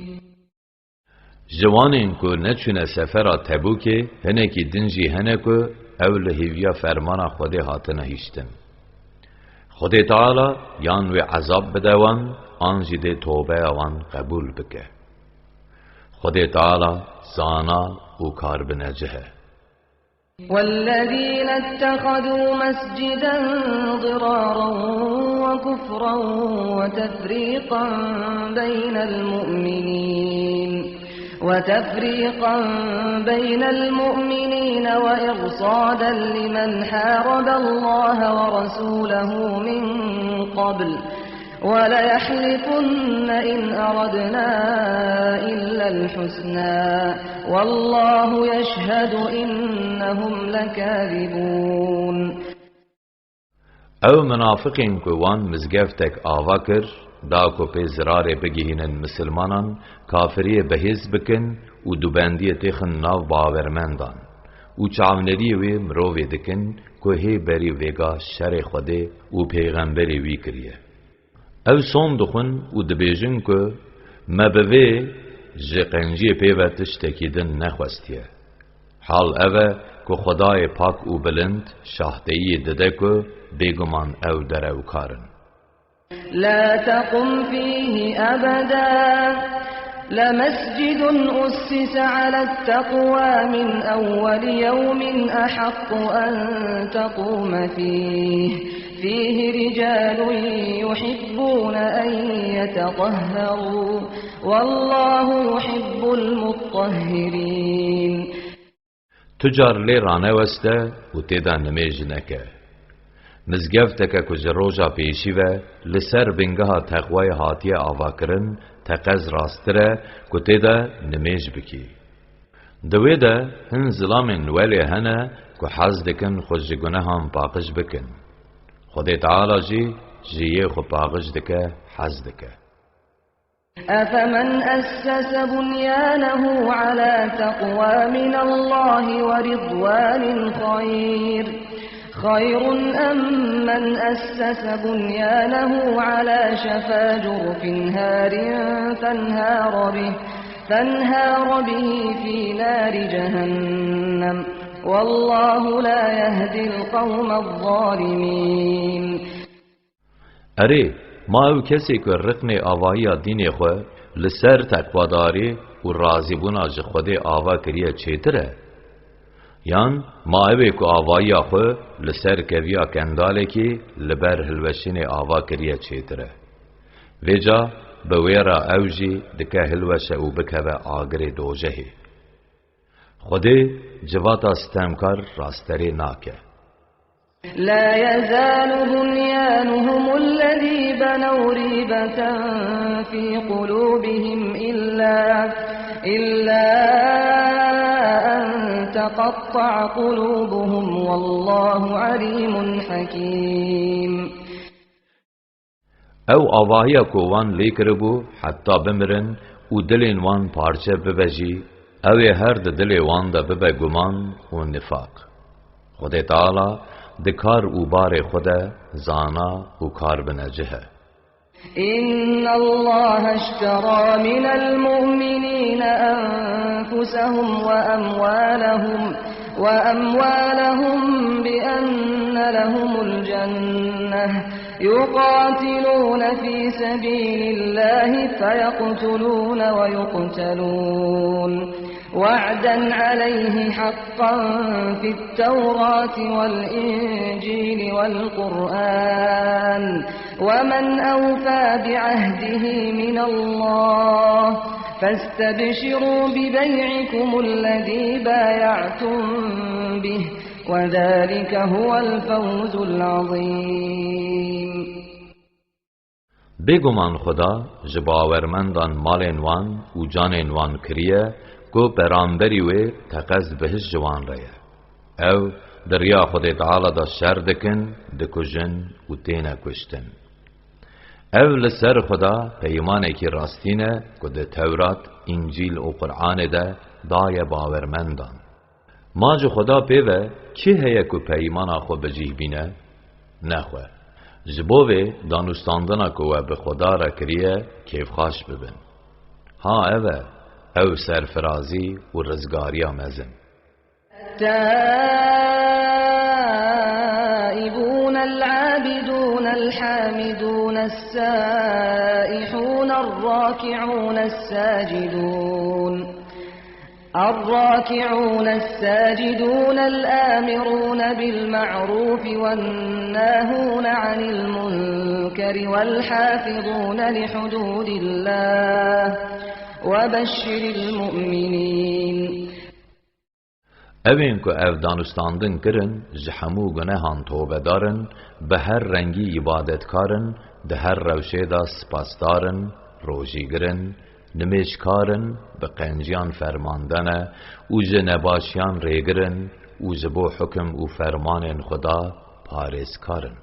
Ji wanên ku neçûne sefera Tebûkê, hinekî din jî hene ku ew li hêviya fermana Xwedê hatine hiştin. Xwedê Teala yan wê ezab bide wan, an jî dê tobeya wan qebûl bike. Xwedê Teala zana û karbinecih e. والذين اتخذوا مسجدا ضرارا وكفرا وتفريقا بين المؤمنين وتفريقا بين المؤمنين وإرصادا لمن حارب الله ورسوله من قبل وليحلفن إن أردنا إلا الحسنى والله يشهد إنهم لكاذبون. Ew minafiqên ku wan mizgeftek ava kir, da ku pê zirarê bigihînin misilmanan, kafiriyê bihêz bikin û dubendiyê têxin nav bawermendan û çavneriyê wê mirovê dikin ku hê berî vêga şerê Xwedê û pêxemberê wî kiriye. Ew son dixwin û dibêjin ku me bi vê ji qenciyê pê ve tiştekî din nexwestiye. Hal ev e ku Xwedayê pak û bilind şahdeyiyê dide ku bêguman ew derewkar in. لا تقم فيه أبدا لمسجد أسس على التقوى من أول يوم أحق أن تقوم فيه فيه رجال يحبون أن يتطهروا والله يحب المطهرين. Tu car lê raneweste û tê de nimêj neke. Mizgefteke ku ji roja pêşî ve li ser bingeha teqwayê hatiye avakirin, teqez rasttir e ku tê de nimêj bikî. Di wê de hin zilamên welê hene ku hez dikin xwe ji gunehan paqij bikin. Xwedê Teala jî ji yê xwe paqij dike, hez dike. أفمن أسس بنيانه على تقوى من الله ورضوان خير، خير أم من أسس بنيانه على شفا جرف هار فانهار به، فانهار به في نار جهنم، والله لا يهدي القوم الظالمين. Erê, Ma ew kesê ku riqnê avahiya dînê xwe li ser teqwadarî û razîbûna ji Xwedê ava kiriye çêtir e? Yan ma ew ê ku avahiya xwe li ser keviya kendalekî li ber hilweşînê ava kiriye çêtir e? Vêca bi wê re ew jî dike hilweşe û bikeve agirê dojehê. Xwedê civata stemkar rasterê nake. لا يزال بنيانهم الذي بنوا ريبة في قلوبهم إلا، إلا أن تقطع قلوبهم والله عليم حكيم. Ew avahiya ku wan lê kiribû heta bimirin û dilên wan parçe bibe jî, ew ê her di dilê wan de bibe guman û nifaq. Xwedê Teala di kar û barê xwe de zana û karbinecih e. إن الله اشترى من المؤمنين أنفسهم وأموالهم، وأموالهم بأن لهم الجنة، يقاتلون في سبيل الله فيقتلون ويقتلون، وعدا عليه حقا في التوراة والإنجيل والقرآن، ومن أوفى بعهده من الله، فاستبشروا ببيعكم الذي بايعتم به، وذلك هو الفوز العظيم. Bêguman Xuda ji bawermendan malên wan û canên wan kiriye ku beramberî wê teqez bihişt ji wan re ye. Ew di riya Xwedê Teala de şer dikin, dikujin û têne kuştin. Ev li ser Xuda peymanekî rastîn e ku di Tewrat, Încîl û Quranê de daye bawermendan. Ma ji Xuda pê ve kî heye ku peymana xwe bi cih bîne? Nexwe. Ji bo vê danûstandina ku we bi Xuda re kiriye kêfxaş bibin. Ha ev e, ew serfirazî û rizgariya mezin. التائبون العابدون الحامدون السائحون الراكعون الساجدون، الراكعون الساجدون الآمرون بالمعروف والناهون عن المنكر والحافظون لحدود الله، وبشر المؤمنين. Ew ên ku ev danûstandin kirin, ji hemû gunehan tobedar in, bi her rengî îbadetkar in, di her rewşê de spasdar in, rojîgir in, nimêjkar in, bi qenciyan fermande ne û ji nebaşiyan rêgir in û ji bo hukim û fermanên Xuda parêzkar in.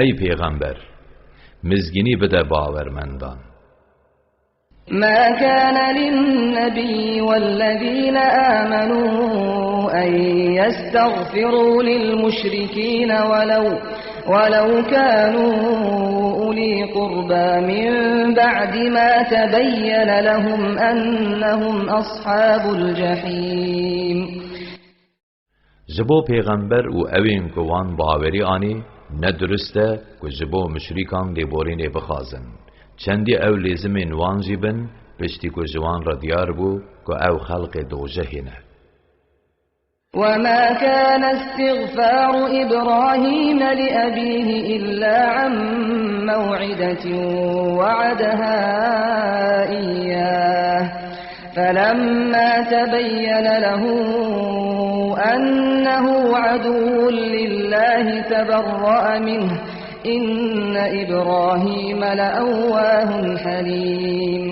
Ey Pêxember, mizgînî bide bawermendan. ما كان للنبي والذين آمنوا أن يستغفروا للمشركين ولو، ولو كانوا أولي قربى من بعد ما تبين لهم أنهم أصحاب الجحيم. Ji bo pêxember û ewên ku wan bawerî anî, ne dirust e ku ji bo muşrîkan lêborînê bixwazin. Çendî ew lêzimên wan jî bin, piştî ku ji wan re diyar bû ku ew xelqê dojehê ne. وما كان استغفار إبراهيم لأبيه إلا عن موعدة وعدها إياه، فلما تبين له أنه عدو لله تبرأ منه، إن إبراهيم لأواه حليم.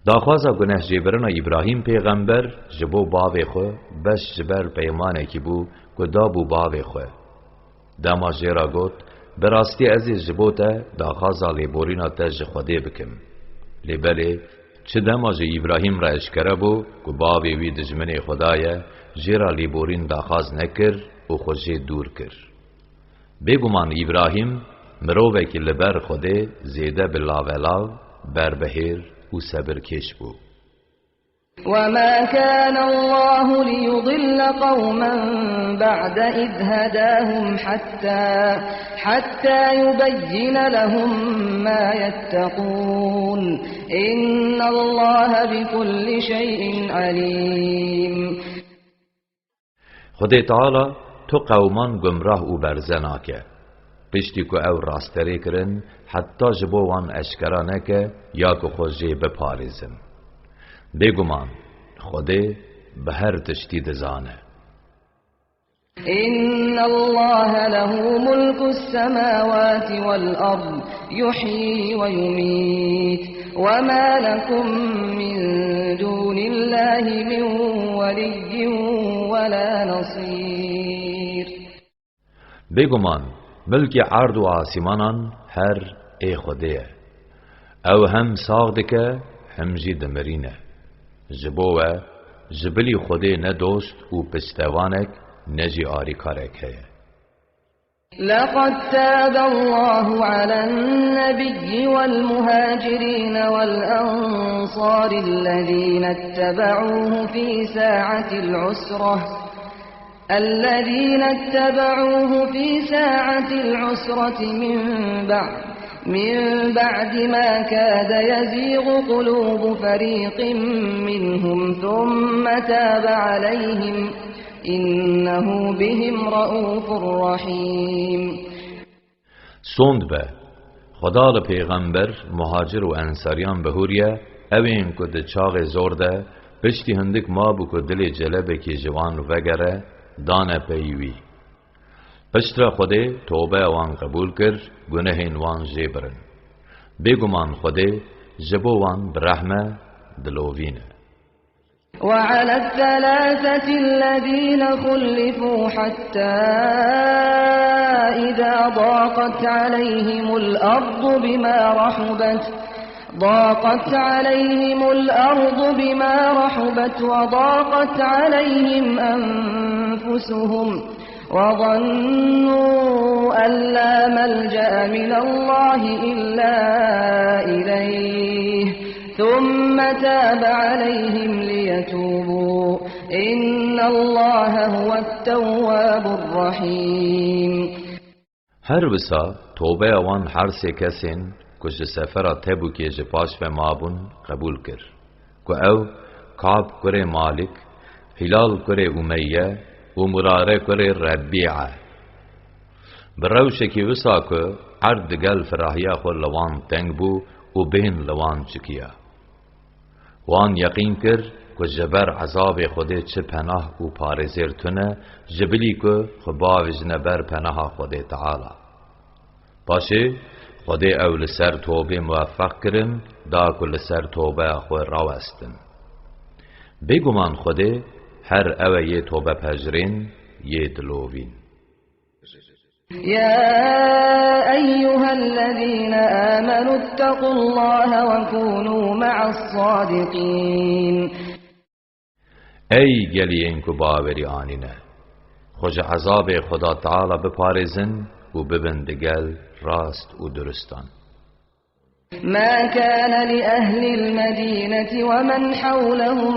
Daxwaza gunehjêbirina Îbrahîm pêxember ji bo bavê xwe beş ji ber peymanekî bû ku dabû bavê xwe. Dema jê re got, bi rastî ez ê ji bo te daxwaza lêborîna te ji Xwedê bikim. Lê belê, çi dema ji Îbrahîm re eşkere bû ku bavê wî dijminê Xuda ye, jê re lêborîn daxwaz nekir û xwe jê dûr kir. Bêguman Îbrahîm mirovekî li ber Xwedê zêde bi lavelav, berbihêr û sebirkêş bû. وما كان الله ليضل قوما بعد إذ هداهم حتى، حتى يبين لهم ما يتقون. إن الله بكل شيء عليم. Xwedê Teala tu qewman gumrah û berze nake, piştî ku ew rasterê kirin, heta ji bo wan eşkera neke ya ku xwe jê biparêzin. Bêguman, Xwedê bi her tiştî dizane. إن الله له ملك السماوات والأرض يحيي ويميت وما لكم من دون الله من ولي ولا نصير. Bêguman, milkê erd û asîmanan her ê Xwedê ye. Ew hem sax dike, hem jî dimirîne. Ji bo we, ji bilî Xwedê ne dost û piştevanek, ne jî arîkarek heye. لقد تاب الله على النبي والمهاجرين والأنصار الذين اتبعوه في ساعة العسرة، الذين اتبعوه في ساعة العسرة من بعد، من بعد ما كاد يزيغ قلوب فريق منهم ثم تاب عليهم، إنه بهم رءوف رحيم. Sond be, Xweda li pêxember, muhacir û ensariyan bihûriye, ewên ku di çaxê zor de, piştî hindik mabû ku dilê celebekî ji wan vegere, dane pey wî. Piştre Xwedê tobeya wan qebûl kir, gunehên wan jê birin. Bêguman Xwedê ji bo wan bi rehm e, dilovîn e. وعلى الثلاثة الذين خلفوا حتى إذا ضاقت عليهم الأرض بما رحبت، ضاقت عليهم الأرض بما رحبت وضاقت عليهم أنفسهم وظنوا أن لا ملجأ من الله إلا إليه ثم تاب عليهم ليتوبوا إن الله هو التواب الرحيم. Her wisa tobeya wan her sê kesên ku ji sefera Tebûkê ji paş ve mabûn qebûl kir, ku ew Ka'b kurê Malik, Hilal kurê Umeyye û Murare kurê Rebî'e. Bi rewşekî wisa ku erd digel firahiya xwe li wan teng bû û bêhn li wan çikiya. Wan yeqîn kir ku ji ber ezabê Xwedê çi penah û parêzêr tune, ji bilî ku xwe biavêjine ber penaha Xwedê Teala. Paşê Xwedê ew li ser tobê muweffeq kirin, da ku li ser tobeya xwe rawestin. Bêguman Xwedê her ew e yê tobepejirên, yê dilovîn. يا أيها الذين آمنوا اتقوا الله وكونوا مع الصادقين. Ey geliyên ku bawerî anîne, xwe ji ezabê Xweda Teala biparêzin û bibin digel rast û duristan. ما كان لأهل المدينة ومن حولهم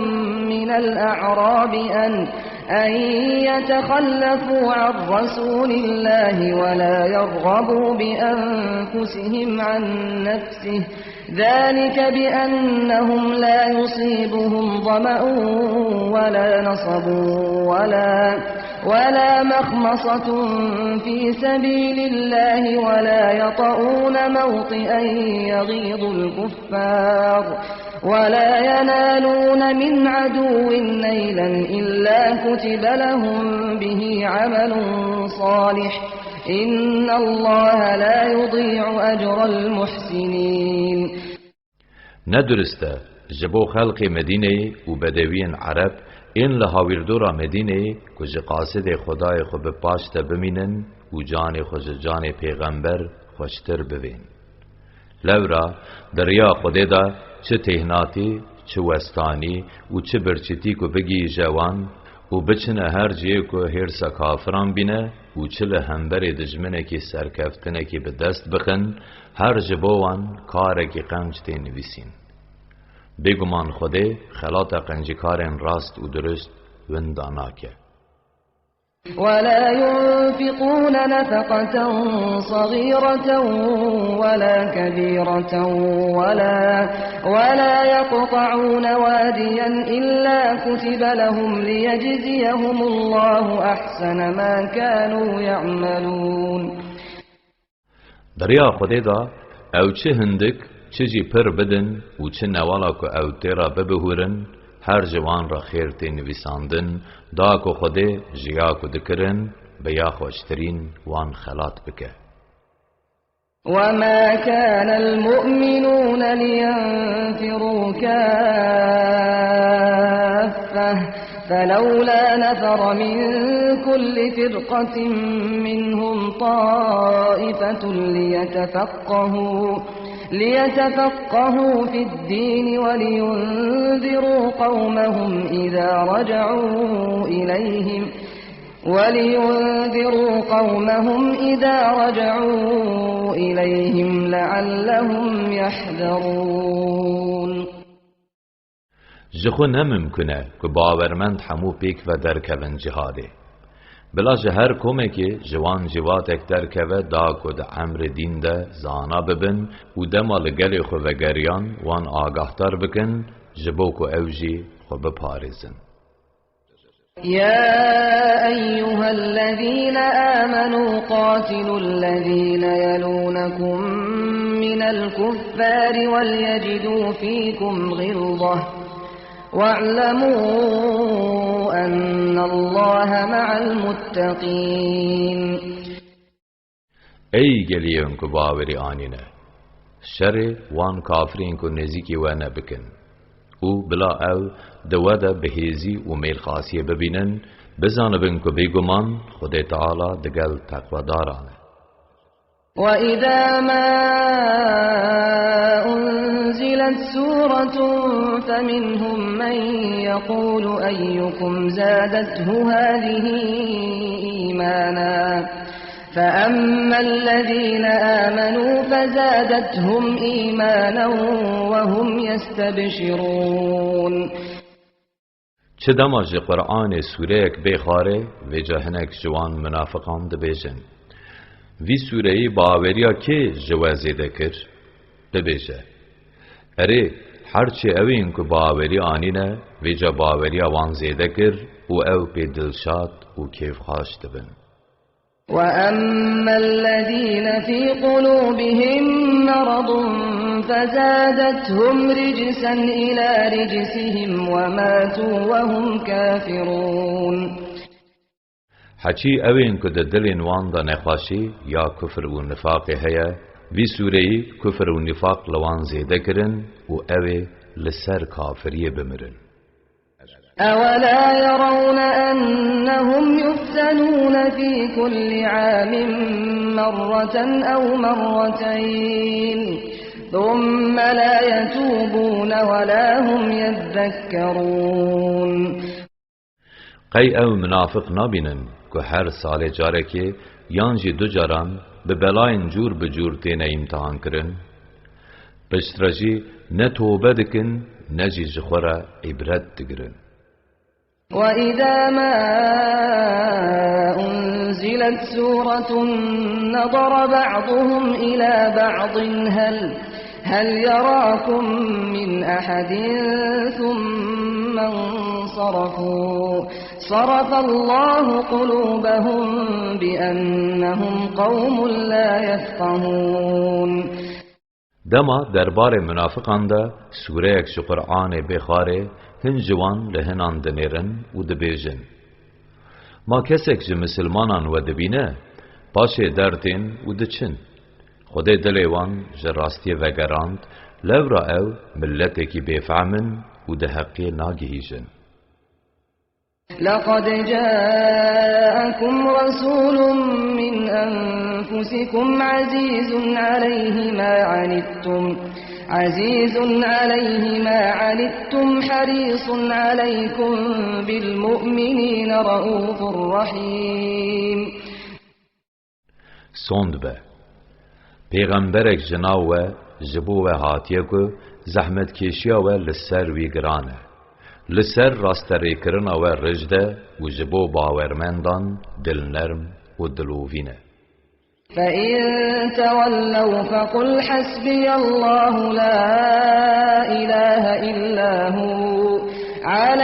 من الأعراب أن، أن يتخلفوا عن رسول الله ولا يرغبوا بأنفسهم عن نفسه، ذلك بأنهم لا يصيبهم ظمأ ولا نصب ولا، ولا مخمصة في سبيل الله ولا يطئون موطئا يغيظ الكفار ولا ينالون من عدو نيلا إلا كتب لهم به عمل صالح إن الله لا يضيع أجر المحسنين. Ne durist e, ji bo xelkê Medîneyê û bedewiyên Ereb ên li hawîrdora Medîneyê ku ji qasidê Xwedayê xwe bi paş de bimînin û canê xwe ji canê pêxember xweştir bivên. Lewra di riya Xwedê de çi têhnatî, çi westanî û çi birçîtî ku bigihîje wan û biçine her cihê ku hêrsa kafiran bîne û çi li hemberê dijminekî serkeftinekî bi dest bixin, her ji bo wan karekî qenc tê nivîsîn. Bêguman Xwedê xelata qencîkarên rast û dirust winda nake. ولا ينفقون نفقة صغيرة ولا كبيرة ولا، ولا يقطعون واديا إلا كتب لهم ليجزيهم الله أحسن ما كانوا يعملون. Di riya Xwedê de ew çi hindik, çi jî pir bidin û çi newala ku ew tê re bibihûrin, her ji wan re xêr tê nivîsandin, da ku Xwedê ji ya ku dikirin, bi ya xweştirîn wan xelat bike. وما كان المؤمنون لينفروا كافة، فلولا نفر من كل فرقة منهم طائفة ليتفقهوا، ليتفقهوا في الدين ولينذروا قومهم إذا رجعوا إليهم، ولينذروا قومهم إذا رجعوا إليهم لعلهم يحذرون. Ji xwe ne mimkun e ku bawermend hemû pêk ve derkevin cihadê. Bila ji her komekê ji wan civatek derkeve da ku di emrê dîn de zana bibin û dema li gelê xwe vegeriyan wan agahdar bikin, ji bo ku ew jî xwe biparêzin. يا أيها الذين آمنوا قاتلوا الذين يلونكم من الكفار وليجدوا فيكم غلظة، واعلموا أن الله مع المتقين. Ey geliyên ku bawerî anîne, şerê wan kafirên ku nêzîkî we ne bikin û bila ew di we de bi hêzî û mêlxasiyê bibînin, bizanibin ku bêguman Xwedê Teala digel teqwedaran e. وإذا ما أنزلت سورة فمنهم من يقول أيكم زادته هذه إيمانا، فأما الذين آمنوا فزادتهم إيمانا وهم يستبشرون. Çi dema ji Qur'anê sûreyek bê xwarê, vêca hinek ji wan munafiqan dibêjin: Vî sûreyî baweriya kê ji we zêde kir? Bibêje: Erê, her çi ew ên ku bawerî anîne, vêca baweriya wan zêde kir û ew pê dilşad û kêfxweş dibin. وأما الذين في قلوبهم مرض فزادتهم رجسا إلى رجسهم وماتوا وهم كافرون. Heçî ew ên ku di dilên wan de nexweşî ya kufr û nifaqê heye, vî sûreyî kufr û nifaq li wan zêde kirin û ew ê li ser kafiriyê bimirin. أولا يرون أنهم يفتنون في كل عام مرة أو مرتين ثم لا يتوبون ولا هم يذكرون. Qey ew munafiq nabînin ku her salê carekê yan jî du caran bi belayên cûr bi cûr têne îmtihankirin? Piştre jî ne tobe dikin, ne jî ji xwe re îbret digirin. وإذا ما أنزلت سورة نظر بعضهم إلى بعض هل، هل يراكم من أحد ثم انصرفوا، صرف الله قلوبهم بأنهم قوم لا يفقهون. Dema derbarê munafiqan de sûreyek ji Qur'anê bê xwarê, hin ji wan li hinan dinêrin û dibêjin: Ma kesek ji misilmanan we dibîne, paşê dertên û diçin. Xwedê dilê wan ji rastiyê vegerand, lewra ew miletekî bêfehm in û di heqê nagihîjin. لقد جاءكم رسول من أنفسكم عزيز عليه ما عنتم، عزيز عليه ما عنتم حريص عليكم بالمؤمنين رءوف رحيم. Sond be. Pêxemberek ji nav we ji bo we hatiye ku zehmetkêşiya we li ser wî giran e. Li ser rasterêkirina we rij de û ji bo bawermendan dilnerm û dilovîn e. فإن تولوا فقل حسبي الله لا إله إلا هو عليه